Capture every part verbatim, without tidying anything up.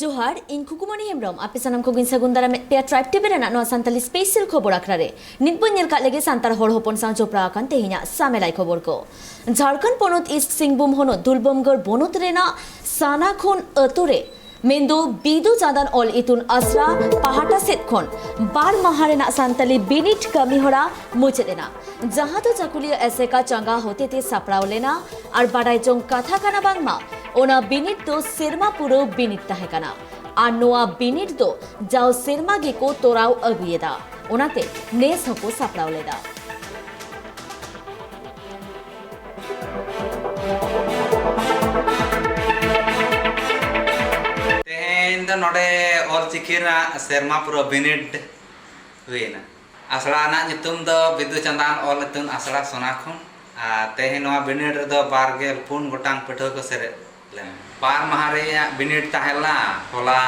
ᱡᱚᱦᱟᱨ, ᱤᱧ ᱠᱷᱩᱠᱩᱢᱚᱱᱤ ᱦᱮᱢᱵᱨᱚᱢ᱾ ᱟᱯᱮ ᱥᱟᱱᱟᱢ ᱠᱚᱜᱮᱧ ᱥᱟᱹᱜᱩᱱ ᱫᱟᱨᱟᱢᱮᱫ ᱯᱮᱭᱟ ᱴᱨᱟᱭᱤᱵᱽ ᱴᱤᱵᱷᱤ ᱨᱮᱱᱟᱜ ᱱᱚᱣᱟ ᱥᱟᱱᱛᱟᱞᱤ ᱥᱯᱮᱥᱟᱞ ᱠᱷᱚᱵᱚᱨ ᱟᱠᱷᱲᱟ ᱨᱮ᱾ ᱱᱤᱛ ᱵᱚᱱ ᱧᱮᱞ ᱠᱟᱜ ᱞᱮᱜᱮ ᱥᱟᱱᱛᱟᱲ ᱦᱚᱲ ᱦᱚᱯᱚᱱ ᱥᱟᱶ ᱡᱚᱯᱲᱟᱣ ᱟᱠᱟᱱ ᱛᱮᱦᱮᱧᱟᱜ ᱥᱟᱢᱮᱞᱟᱭ ᱠᱷᱚᱵᱚᱨ ᱠᱚ᱾ ᱡᱷᱟᱲᱠᱷᱚᱸᱰ ᱯᱚᱱᱚᱛ ᱤᱥᱴ ᱥᱤᱝᱵᱷᱩᱢ ᱦᱚᱱᱚᱛ ᱫᱩᱞᱵᱚᱢᱜᱚᱲ ᱵᱚᱱᱚᱛ ᱨᱮᱱᱟᱜ ᱥᱟᱱᱟᱠᱷᱩᱱ ᱟᱹᱛᱩ ᱨᱮ ᱢᱮᱱᱫᱚ ᱵᱤᱫᱩ ᱪᱟᱸᱫᱟᱱ ᱚᱞ ᱤᱛᱩᱱ ᱟᱥᱲᱟ ᱯᱟᱦᱴᱟ ᱥᱮᱫ ᱠᱷᱚᱱ ᱵᱟᱨ ᱢᱟᱦᱟ ᱨᱮᱱᱟᱜ ᱥᱟᱱᱛᱟᱞᱤ ᱵᱤᱱᱤᱰ ᱠᱟᱹᱢᱤ ᱦᱚᱨᱟ ᱢᱩᱪᱟᱹᱫ ᱮᱱᱟ, ᱡᱟᱦᱟᱸ ᱫᱚ ᱪᱟᱹᱠᱩᱞᱤᱭᱟᱹ ᱮᱥᱮᱠᱟ ᱪᱟᱸᱜᱟ ᱦᱚᱛᱮᱛᱮ ᱥᱟᱯᱲᱟᱣ ᱞᱮᱱᱟ᱾ ᱟᱨ ᱵᱟᱰᱟᱭ ᱡᱚᱝ ᱠᱟᱛᱷᱟ ᱠᱟᱱᱟ ᱵᱟᱝᱢᱟ ᱚᱱᱟ ᱵᱤᱱᱤᱰ ᱫᱚ ᱥᱮᱨᱢᱟ ᱯᱩᱨᱟᱹᱣ ᱵᱤᱱᱤᱰ ᱛᱟᱦᱮᱸ ᱠᱟᱱᱟ᱾ ᱟᱨ ᱱᱚᱣᱟ ᱵᱤᱱᱤᱰ ᱫᱚ ᱡᱟᱣ ᱥᱮᱨᱢᱟ ᱜᱮᱠᱚ ᱛᱚᱨᱟᱣ ᱟᱹᱜᱩᱭᱮᱫᱟ, ᱚᱱᱟᱛᱮ ᱱᱮᱥ ᱦᱚᱸᱠᱚ ᱥᱟᱯᱲᱟᱣ ᱞᱮᱫᱟ᱾ ᱛᱮᱦᱮᱧ ᱫᱚ ᱱᱚᱰᱮ ᱚᱞ ᱪᱤᱠᱤ ᱨᱮᱱᱟᱜ ᱥᱮᱨᱢᱟ ᱯᱩᱨᱟᱹᱣ ᱵᱤᱱᱤᱰ ᱦᱩᱭᱮᱱᱟ᱾ ᱟᱥᱲᱟ ᱨᱮᱱᱟᱜ ᱧᱩᱛᱩᱢ ᱫᱚ ᱵᱤᱫᱩ ᱪᱟᱸᱫᱟᱱ ᱚᱞ ᱤᱛᱩᱱ ᱟᱥᱲᱟ ᱥᱳᱱᱟᱠᱷᱩᱱ᱾ ᱟᱨ ᱛᱮᱦᱮᱧ ᱱᱚᱣᱟ ᱵᱤᱱᱤᱰ ᱨᱮᱫᱚ ᱵᱟᱨ ᱜᱮᱞ ᱯᱩᱱ ᱜᱚᱴᱟᱝ ᱯᱟᱹᱴᱷᱩᱣᱟᱹ ᱠᱚ ᱥᱮᱞᱮᱫ ᱞᱮᱱᱟ᱾ ᱵᱟᱨ ᱢᱟᱦᱟ ᱨᱮᱭᱟᱜ ᱵᱤᱱᱤᱰ ᱛᱟᱦᱮᱸ ᱞᱮᱱᱟ᱾ ᱦᱚᱞᱟ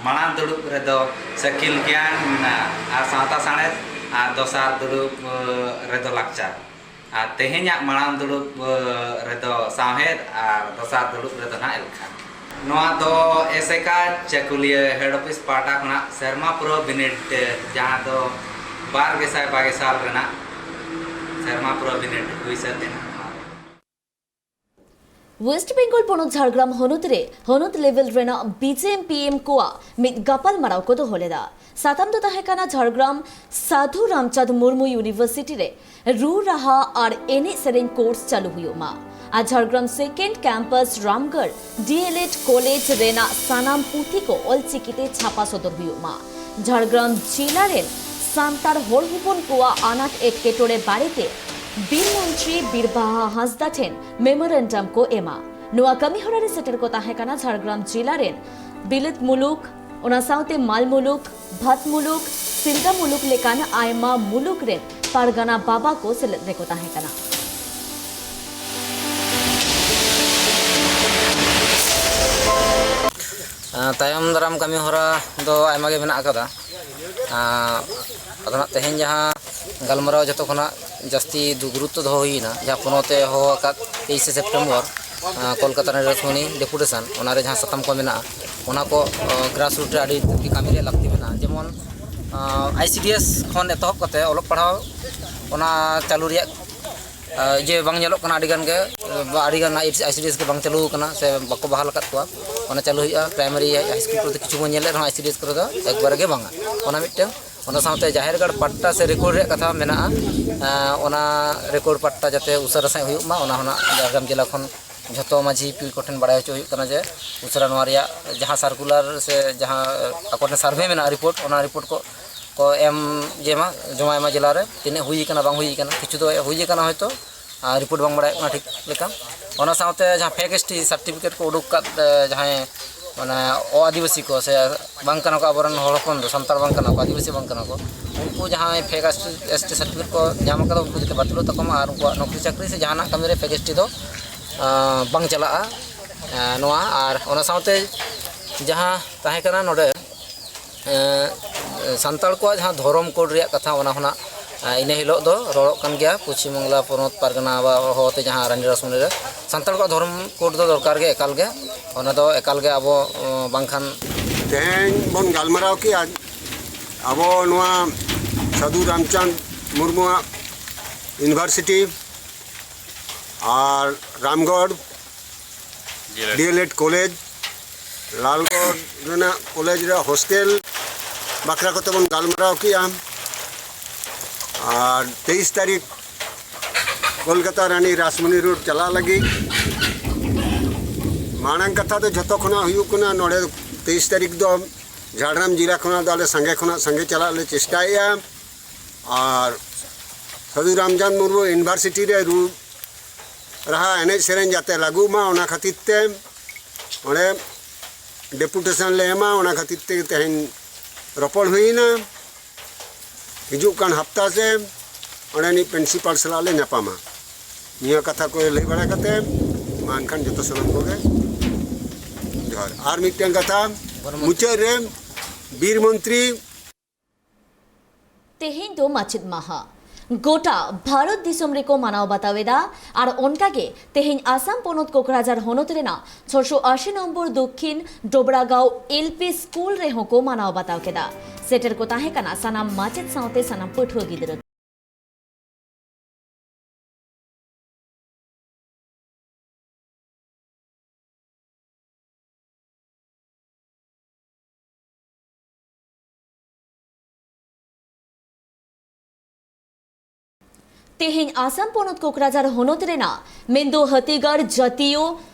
ᱢᱟᱲᱟᱝ ᱫᱩᱲᱩᱵ ᱨᱮᱫᱚ ᱥᱟᱹᱠᱤᱞ ᱜᱮᱭᱟᱱ ᱟᱨ ᱥᱟᱶᱛᱟ ᱥᱟᱬᱮᱥ, ᱟᱨ ᱫᱚᱥᱟᱨ ᱫᱩᱲᱩᱵ, ᱮ, ᱨᱮᱫᱚ ᱞᱟᱠᱪᱟᱨ᱾ ᱟᱨ ᱛᱮᱦᱮᱧᱟᱜ ᱢᱟᱲᱟᱝ ᱫᱩᱲᱩᱵ, ᱮ, ᱨᱮᱫᱚ ᱥᱟᱶᱦᱮᱫ ᱟᱨ ᱫᱚᱥᱟᱨ ᱫᱩᱲᱩᱵ ᱨᱮᱫᱚ ᱱᱟᱜ ᱮᱞᱠᱷᱟ᱾ ᱱᱚᱣᱟ ᱫᱚ ᱮᱥᱮᱠᱟ ᱪᱟᱹᱠᱩᱞᱤᱭᱟᱹ ᱦᱮᱰ ᱚᱯᱷᱤᱥ ᱯᱟᱦᱴᱟ ᱠᱷᱚᱱᱟᱜ ᱥᱮᱨᱢᱟ ᱯᱩᱨᱟᱹᱣ ᱵᱤᱱᱤᱰ, ᱡᱟᱦᱟᱸ ᱫᱚ ᱵᱟᱨ ᱜᱮᱥᱟᱭ ᱵᱟᱜᱮ ᱥᱟᱞ ᱨᱮᱱᱟᱜ ᱥᱮᱨᱢᱟ ᱯᱩᱨᱟᱹᱣ ᱵᱤᱱᱤᱰ ᱦᱩᱭ ᱥᱟᱹᱛ ᱮᱱᱟ᱾ ᱱᱚᱣᱟ ᱫᱚ ᱣᱮᱥᱴ ᱵᱮᱝᱜᱚᱞ ᱯᱚᱱᱚᱛ ᱡᱷᱟᱲᱜᱨᱟᱢ ᱦᱚᱱᱚᱛ ᱨᱮ ᱦᱚᱱᱚᱛ ᱞᱮᱵᱮᱞ ᱨᱮᱱᱟᱜ B J M P M ᱠᱚᱣᱟᱜ ᱢᱤᱫ ᱜᱟᱯᱟᱞ ᱢᱟᱨᱟᱣ ᱠᱚ ᱫᱚᱦᱚ ᱞᱮᱫᱟ᱾ ᱥᱟᱛᱟᱢ ᱫᱚ ᱛᱟᱦᱮᱸ ᱠᱟᱱᱟ ᱡᱷᱟᱲᱜᱨᱟᱢ ᱥᱟᱫᱷᱩ ᱨᱟᱢᱪᱟᱸᱫᱽ ᱢᱩᱨᱢᱩ ᱤᱭᱩᱱᱤᱵᱷᱟᱨᱥᱤᱴᱤ ᱨᱮ ᱨᱩ ᱨᱟᱦᱟ ᱟᱨ ᱮᱱᱮᱡ ᱥᱮᱨᱮᱧ ᱠᱳᱨᱥ ᱪᱟᱹᱞᱩ ᱦᱩᱭᱩᱜ ᱢᱟ᱾ ᱟᱨ ᱡᱷᱟᱲᱜᱨᱟᱢ ᱥᱮᱠᱮᱱᱰ ᱠᱮᱢᱯᱟᱥ ᱨᱟᱢᱜᱚᱲ ᱰᱤ ᱮᱞ ᱮᱰ ᱠᱚᱞᱮᱡᱽ ᱨᱮᱱᱟᱜ ᱥᱟᱱᱟᱢ ᱯᱩᱛᱷᱤ ᱠᱚ ᱚᱞᱪᱤᱠᱤ ᱛᱮ ᱪᱷᱟᱯᱟ ᱥᱚᱫᱚᱨ ᱦᱩᱭᱩᱜ ᱢᱟ᱾ ᱡᱷᱟᱲᱜᱨᱟᱢ ᱡᱮᱞᱟ ᱨᱮᱱ ᱥᱟᱱᱛᱟᱲ ᱦᱚᱲ ᱦᱚᱯᱚᱱ ᱠᱚᱣᱟᱜ ᱟᱱᱟᱴ ᱮᱴᱠᱮᱴᱚᱬᱮ ᱵᱟᱨᱮᱛᱮ ᱵᱤᱨ ᱢᱚᱱᱛᱨᱤ ᱵᱤᱨᱵᱟᱦᱟ ᱦᱟᱸᱥᱫᱟ ᱴᱷᱮᱱ ᱢᱮᱢᱳᱨᱮᱱᱰᱟᱢ ᱠᱚ ᱮᱢᱟ᱾ ᱱᱚᱣᱟ ᱠᱟᱹᱢᱤ ᱦᱚᱨᱟ ᱨᱮ ᱥᱮᱴᱮᱨ ᱠᱚ ᱛᱟᱦᱮᱸ ᱠᱟᱱᱟ ᱡᱷᱟᱲᱜᱨᱟᱢ ᱡᱮᱞᱟ ᱨᱮᱱ ᱵᱤᱞᱟᱹᱛ ᱢᱩᱞᱩᱠ, ᱚᱱᱟ ᱥᱟᱶᱛᱮ ᱢᱟᱞ ᱢᱩᱞᱩᱠ, ᱵᱷᱟᱛ ᱢᱩᱞᱩᱠ, ᱥᱤᱞᱫᱟ ᱢᱩᱞᱩᱠ ᱞᱮᱠᱟᱱ ᱟᱭᱢᱟ ᱢᱩᱞᱩᱠ ᱨᱮᱱ ᱯᱟᱨᱜᱟᱱᱟ ᱵᱟᱵᱟ ᱠᱚ ᱥᱮᱞᱮᱫ ᱨᱮᱠᱚ ᱛᱟᱦᱮᱸ ᱠᱟᱱᱟ᱾ ᱟᱸ, ᱛᱟᱭᱚᱢ ᱫᱟᱨᱟᱢ ᱠᱟᱹᱢᱤ ᱦᱚᱨᱟ ᱫᱚ ᱟᱭᱢᱟ ᱜᱮ ᱢᱮᱱᱟᱜ ᱟᱠᱟᱫᱟ᱾ ᱟᱸ, ᱟᱫᱚ ᱱᱟᱜ ᱛᱮᱦᱮᱧ ᱡᱟᱦᱟᱸ ᱜᱟᱞᱢᱟᱨᱟᱣ ᱡᱚᱛᱚ ᱠᱷᱚᱱᱟᱜ ᱡᱟᱹᱥᱛᱤ ᱫᱩ ᱜᱩᱨᱩᱛᱛᱚ ᱫᱚᱦᱚ ᱦᱩᱭᱮᱱᱟ, ᱡᱟᱦᱟᱸ ᱯᱚᱱᱚᱛ ᱮ ᱦᱚᱦᱚ ᱟᱠᱟᱫ ᱛᱮᱭᱤᱥᱮ ᱥᱮᱯᱴᱮᱢᱵᱚᱨ, ᱟᱸ, ᱠᱳᱞᱠᱟᱛᱟ ᱨᱮᱱ ᱨᱟᱥᱢᱚᱱᱤ ᱰᱮᱯᱩᱴᱮᱥᱚᱱ, ᱚᱱᱟᱨᱮ ᱡᱟᱦᱟᱸ ᱥᱟᱛᱟᱢ ᱠᱚ ᱢᱮᱱᱟᱜᱼᱟ, ᱚᱱᱟ ᱠᱚ ᱜᱨᱟᱥ ᱨᱩᱴ ᱨᱮ ᱟᱹᱰᱤ ᱠᱟᱹᱢᱤ ᱨᱮᱭᱟᱜ ᱞᱟᱹᱠᱛᱤ ᱢᱮᱱᱟᱜᱼᱟ᱾ ᱡᱮᱢᱚᱱ ᱟᱭᱥᱤᱰᱤᱮᱥ ᱠᱷᱚᱱ ᱮᱛᱚᱦᱚᱵ ᱠᱟᱛᱮ ᱚᱞᱚᱜ ᱯᱟᱲᱦᱟᱣ, ᱚᱱᱟ ᱪᱟᱹᱞᱩ ᱨᱮᱭᱟᱜ ᱡᱮ ᱵᱟᱝ ᱧᱮᱞᱚᱜ ᱠᱟᱱᱟ, ᱟᱹᱰᱤ ᱜᱟᱱ ᱜᱮ ᱟᱹᱰᱤ ᱜᱟᱱ ᱟᱭᱥᱤᱰᱤᱮᱥ ᱜᱮ ᱵᱟᱝ ᱪᱟᱹᱞᱩ ᱟᱠᱟᱱᱟ ᱥᱮ ᱵᱟᱠᱚ ᱵᱟᱦᱟᱞ ᱟᱠᱟᱫ ᱠᱚᱣᱟ᱾ ᱚᱱᱟ ᱪᱟᱹᱞᱩ ᱦᱩᱭᱩᱜᱼᱟ᱾ ᱯᱨᱟᱭᱢᱟᱨᱤ ᱦᱟᱭ ᱥᱠᱩᱞ ᱠᱚᱨᱮ ᱫᱚ ᱠᱤᱪᱷᱩ ᱵᱚᱱ ᱧᱮᱞᱮᱫ ᱨᱮᱦᱚᱸ ᱟᱭᱥᱤᱰᱤᱮᱥ ᱠᱚᱨᱮ ᱫᱚ ᱮᱠᱵᱟᱨᱮ ᱜᱮ ᱵᱟᱝᱟ᱾ ᱚᱱᱟ ᱢᱤᱫᱴᱟᱝ᱾ ᱚᱱᱟ ᱥᱟᱶᱛᱮ ᱡᱟᱦᱮᱨ ᱜᱟᱲ ᱯᱟᱴᱴᱟ ᱥᱮ ᱨᱮᱠᱚᱨᱰ ᱨᱮᱭᱟᱜ ᱠᱟᱛᱷᱟ ᱢᱮᱱᱟᱜᱼᱟ᱾ ᱚᱱᱟ ᱨᱮᱠᱚᱨᱰ ᱯᱟᱴᱴᱟ ᱡᱟᱛᱮ ᱩᱥᱟᱹᱨᱟ ᱥᱟᱺᱦᱤᱡ ᱦᱩᱭᱩᱜ ᱢᱟ, ᱚᱱᱟ ᱦᱚᱸ ᱱᱟᱜ ᱡᱷᱟᱲᱜᱨᱟᱢ ᱡᱮᱞᱟ ᱠᱷᱚᱱ ᱡᱷᱚᱛᱚ ᱢᱟᱹᱡᱷᱤ ᱯᱤᱲ ᱠᱚᱴᱷᱮᱱ ᱵᱟᱲᱟᱭ ᱦᱚᱪᱚ ᱦᱩᱭᱩᱜ ᱠᱟᱱᱟ ᱡᱮ ᱩᱥᱟᱹᱨᱟ ᱱᱚᱣᱟ ᱨᱮᱭᱟᱜ ᱡᱟᱦᱟᱸ ᱥᱟᱨᱠᱩᱞᱟᱨ ᱥᱮ ᱡᱟᱦᱟᱸ ᱟᱠᱚ ᱴᱷᱮᱱ ᱥᱟᱨᱵᱷᱮ ᱢᱮᱱᱟᱜᱼᱟ, ᱨᱤᱯᱳᱨᱴ, ᱚᱱᱟ ᱨᱤᱯᱳᱨᱴ ᱠᱚ ᱠᱚ ᱮᱢ ᱡᱮ ᱢᱟ, ᱡᱚᱢᱟᱭ ᱢᱟ ᱡᱮᱞᱟ ᱨᱮ᱾ ᱛᱤᱱᱟᱹᱜ ᱦᱩᱭ ᱟᱠᱟᱱᱟ ᱵᱟᱝ ᱦᱩᱭ ᱟᱠᱟᱱᱟ, ᱠᱤᱪᱷᱩ ᱫᱚ ᱦᱩᱭ ᱟᱠᱟᱱᱟ ᱦᱚᱭᱛᱳ, ᱟᱨ ᱨᱤᱯᱳᱨᱴ ᱵᱟᱝ ᱵᱟᱲᱟᱭᱚᱜ ᱠᱟᱱᱟ ᱴᱷᱤᱠ ᱞᱮᱠᱟ᱾ ᱚᱱᱟ ᱥᱟᱶᱛᱮ ᱡᱟᱦᱟᱸ ᱯᱷᱮᱠ ᱮᱥᱴᱤ ᱥᱟᱨᱴᱤᱯᱷᱤᱠᱮᱴ ᱠᱚ ᱩᱰᱩᱠ ᱟᱠᱟᱫ, ᱡᱟᱦᱟᱸᱭ ᱢᱟᱱᱮ ᱚ ᱟᱹᱫᱤᱵᱟᱹᱥᱤ ᱠᱚ ᱥᱮ ᱵᱟᱝ ᱠᱟᱱᱟ ᱠᱚ, ᱟᱵᱚᱨᱮᱱ ᱦᱚᱲ ᱦᱚᱯᱚᱱ ᱫᱚ ᱥᱟᱱᱛᱟᱲ ᱵᱟᱝ ᱠᱟᱱᱟ ᱠᱚ, ᱟᱹᱫᱤᱵᱟᱹᱥᱤ ᱵᱟᱝ ᱠᱟᱱᱟ ᱠᱚ, ᱩᱱᱠᱩ ᱡᱟᱦᱟᱸᱭ ᱯᱷᱮᱠ ᱮᱥᱴᱤ ᱥᱟᱨᱴᱤᱯᱷᱤᱠᱮᱴ ᱠᱚ ᱧᱟᱢ ᱟᱠᱟᱫᱟ, ᱩᱱᱠᱩ ᱡᱟᱛᱮ ᱵᱟᱹᱛᱤᱞᱚᱜ ᱛᱟᱠᱚ ᱢᱟ ᱟᱨ ᱩᱱᱠᱩᱣᱟᱜ ᱱᱚᱠᱨᱤ ᱪᱟᱹᱠᱨᱤ ᱥᱮ ᱡᱟᱦᱟᱱᱟᱜ ᱠᱟᱹᱢᱤ ᱨᱮ ᱯᱷᱮᱠ ᱮᱥᱴᱤ ᱫᱚ ᱵᱟᱝ ᱪᱟᱞᱟᱜᱼᱟ᱾ ᱱᱚᱣᱟ ᱟᱨ ᱚᱱᱟ ᱥᱟᱶᱛᱮ ᱡᱟᱦᱟᱸ ᱛᱟᱦᱮᱸ ᱠᱟᱱᱟ ᱱᱚᱰᱮ, ᱥᱟᱱᱛᱟᱲ ᱠᱚᱣᱟᱜ ᱡᱟᱦᱟᱸ ᱫᱷᱚᱨᱚᱢ ᱠᱳᱰ ᱨᱮᱭᱟᱜ ᱠᱟᱛᱷᱟ, ᱚᱱᱟ ᱦᱚᱸ ᱱᱟᱜ ᱤᱱᱟᱹ ᱦᱤᱞᱳᱜ ᱫᱚ ᱨᱚᱲᱚᱜ ᱠᱟᱱ ᱜᱮᱭᱟ᱾ ᱯᱚᱪᱷᱤᱢ ᱵᱟᱝᱞᱟ ᱯᱚᱱᱚᱛ ᱯᱟᱨᱜᱟᱱᱟ ᱵᱟ ᱦᱚᱦᱚᱛᱮ ᱡᱟᱦᱟᱸ ᱨᱟᱱᱤ ᱨᱟᱥᱢᱚᱱᱤ ᱨᱮ ᱥᱟᱱᱛᱟᱲ ᱠᱚᱣᱟᱜ ᱫᱷᱚᱨᱚᱢ ᱠᱳᱰ ᱫᱚ ᱫᱚᱨᱠᱟᱨ ᱜᱮ, ᱮᱠᱟᱞ ᱜᱮ᱾ ᱚᱱᱟ ᱫᱚ ᱮᱠᱟᱞ ᱜᱮ ᱟᱵᱚ ᱵᱟᱝᱠᱷᱟᱱ ᱛᱮᱦᱮᱧ ᱵᱚᱱ ᱜᱟᱞᱢᱟᱨᱟᱣ ᱠᱮᱜᱼᱟ ᱟᱵᱚ ᱱᱚᱣᱟ ᱥᱟᱹᱫᱷᱩ ᱨᱟᱢᱪᱟᱸᱫᱽ ᱢᱩᱨᱢᱩᱣᱟᱜ ᱤᱭᱩᱱᱤᱵᱷᱟᱨᱥᱤᱴᱤ ᱟᱨ ᱨᱟᱢᱜᱚᱲ ᱰᱤᱮᱞᱮᱰ ᱠᱚᱞᱮᱡᱽ, ᱞᱟᱞᱜᱚᱲ ᱨᱮᱱᱟᱜ ᱠᱚᱞᱮᱡᱽ ᱨᱮ ᱦᱳᱥᱴᱮᱞ ᱵᱟᱠᱷᱨᱟ ᱠᱚᱛᱮ ᱵᱚᱱ ᱜᱟᱞᱢᱟᱨᱟᱣ ᱠᱮᱜᱼᱟ᱾ ᱟᱨ ᱛᱮᱭᱤᱥ ᱛᱟᱹᱨᱤᱠᱷ ᱠᱳᱞᱠᱟᱛᱟ ᱨᱟᱱᱤ ᱨᱟᱥᱢᱚᱱᱤ ᱨᱳᱰ ᱪᱟᱞᱟᱜ ᱞᱟᱹᱜᱤᱫ ᱢᱟᱲᱟᱝ ᱠᱟᱛᱷᱟ ᱫᱚ ᱡᱷᱚᱛᱚ ᱠᱷᱚᱱᱟᱜ ᱦᱩᱭᱩᱜ ᱠᱟᱱᱟ, ᱱᱚᱰᱮ ᱛᱮᱭᱤᱥ ᱛᱟᱹᱨᱤᱠᱷ ᱫᱚ ᱡᱷᱟᱲᱜᱨᱟᱢ ᱡᱮᱞᱟ ᱠᱷᱚᱱᱟᱜ ᱫᱚ ᱟᱞᱮ ᱥᱟᱸᱜᱮ ᱠᱷᱚᱱᱟᱜ ᱥᱟᱸᱜᱮ ᱪᱟᱞᱟᱜ ᱞᱮ ᱪᱮᱥᱴᱟᱭᱮᱫᱼᱟ᱾ ᱟᱨ ᱥᱟᱹᱫᱷᱩ ᱨᱟᱢᱪᱟᱸᱫᱽ ᱢᱩᱨᱢᱩ ᱤᱭᱩᱱᱤᱵᱷᱟᱨᱥᱤᱴᱤ ᱨᱮ ᱨᱩ ᱨᱟᱦᱟ ᱮᱱᱮᱡ ᱥᱮᱨᱮᱧ ᱡᱟᱛᱮ ᱞᱟᱹᱜᱩᱜ ᱢᱟ, ᱚᱱᱟ ᱠᱷᱟᱹᱛᱤᱨ ᱛᱮ ᱚᱸᱰᱮ ᱰᱮᱯᱩᱴᱮᱥᱚᱱ ᱞᱮ ᱮᱢᱟ᱾ ᱚᱱᱟ ᱠᱷᱟᱹᱛᱤᱨ ᱛᱮ ᱛᱮᱦᱮᱧ ᱨᱚᱯᱚᱲ ᱦᱩᱭᱮᱱᱟ᱾ ᱦᱤᱡᱩᱜ ᱠᱟᱱ ᱦᱟᱯᱛᱟ ᱥᱮ ᱚᱸᱰᱮᱱᱤᱡ ᱯᱨᱤᱱᱥᱤᱯᱟᱞ ᱥᱟᱞᱟᱜ ᱞᱮ ᱧᱟᱯᱟᱢᱟ᱾ ᱱᱤᱭᱟᱹ ᱠᱟᱛᱷᱟ ᱠᱚ ᱞᱟᱹᱭ ᱵᱟᱲᱟ ᱠᱟᱛᱮ ᱢᱟ ᱮᱱᱠᱷᱟᱱ ᱡᱚᱛᱚ ᱥᱟᱱᱟᱢ ᱠᱚᱜᱮ ᱡᱚᱦᱟᱨ᱾ ᱟᱨ ᱢᱤᱫᱴᱮᱱ ᱠᱟᱛᱷᱟ ᱢᱩᱪᱟᱹᱫ ᱨᱮ, ᱵᱤᱨ ᱢᱚᱱᱛᱨᱤ ᱛᱮᱦᱮᱧ ᱫᱚ ᱢᱟᱪᱮᱫ ᱢᱟᱦᱟ᱾ ᱜᱚᱴᱟ ᱵᱷᱟᱨᱚᱛ ᱫᱤᱥᱚᱢ ᱨᱮᱠᱚ ᱢᱟᱱᱟᱣ ᱵᱟᱛᱟᱣ ᱮᱫᱟ᱾ ᱟᱨ ᱚᱱᱠᱟᱜᱮ ᱛᱮᱦᱮᱧ ᱟᱥᱟᱢ ᱯᱚᱱᱚᱛ ᱠᱳᱠᱨᱟᱡᱷᱟᱨ ᱦᱚᱱᱚᱛ ᱨᱮᱱᱟᱜ ᱪᱷᱚᱥᱚ ᱟᱥᱤ ᱱᱚᱢᱵᱚᱨ ᱫᱚᱠᱠᱷᱤᱱ ᱰᱚᱵᱨᱟᱜᱟᱸᱣ ᱮᱞ ᱯᱤ ᱥᱠᱩᱞ ᱨᱮᱦᱚᱸ ᱠᱚ ᱢᱟᱱᱟᱣ ᱵᱟᱛᱟᱣ ᱠᱮᱫᱟ᱾ ᱥᱮᱴᱮᱨ ᱠᱚ ᱛᱟᱦᱮᱸ ᱠᱟᱱᱟ ᱥᱟᱱᱟᱢ ᱢᱟᱪᱮᱫ ᱥᱟᱶᱛᱮ ᱥᱟᱱᱟᱢ ᱯᱟᱹᱴᱷᱩᱣᱟᱹ ᱜᱤᱫᱽᱨᱟᱹ᱾ ᱛᱮᱦᱮᱧ ᱟᱥᱟᱢ ᱯᱚᱱᱚᱛ ᱠᱳᱠᱨᱟᱡᱷᱟᱨ ᱦᱚᱱᱚᱛ ᱨᱮᱱᱟᱜ ᱢᱮᱱᱫᱚ ᱦᱟᱹᱛᱤᱜᱟᱲ ᱡᱟᱹᱛᱤᱭᱚ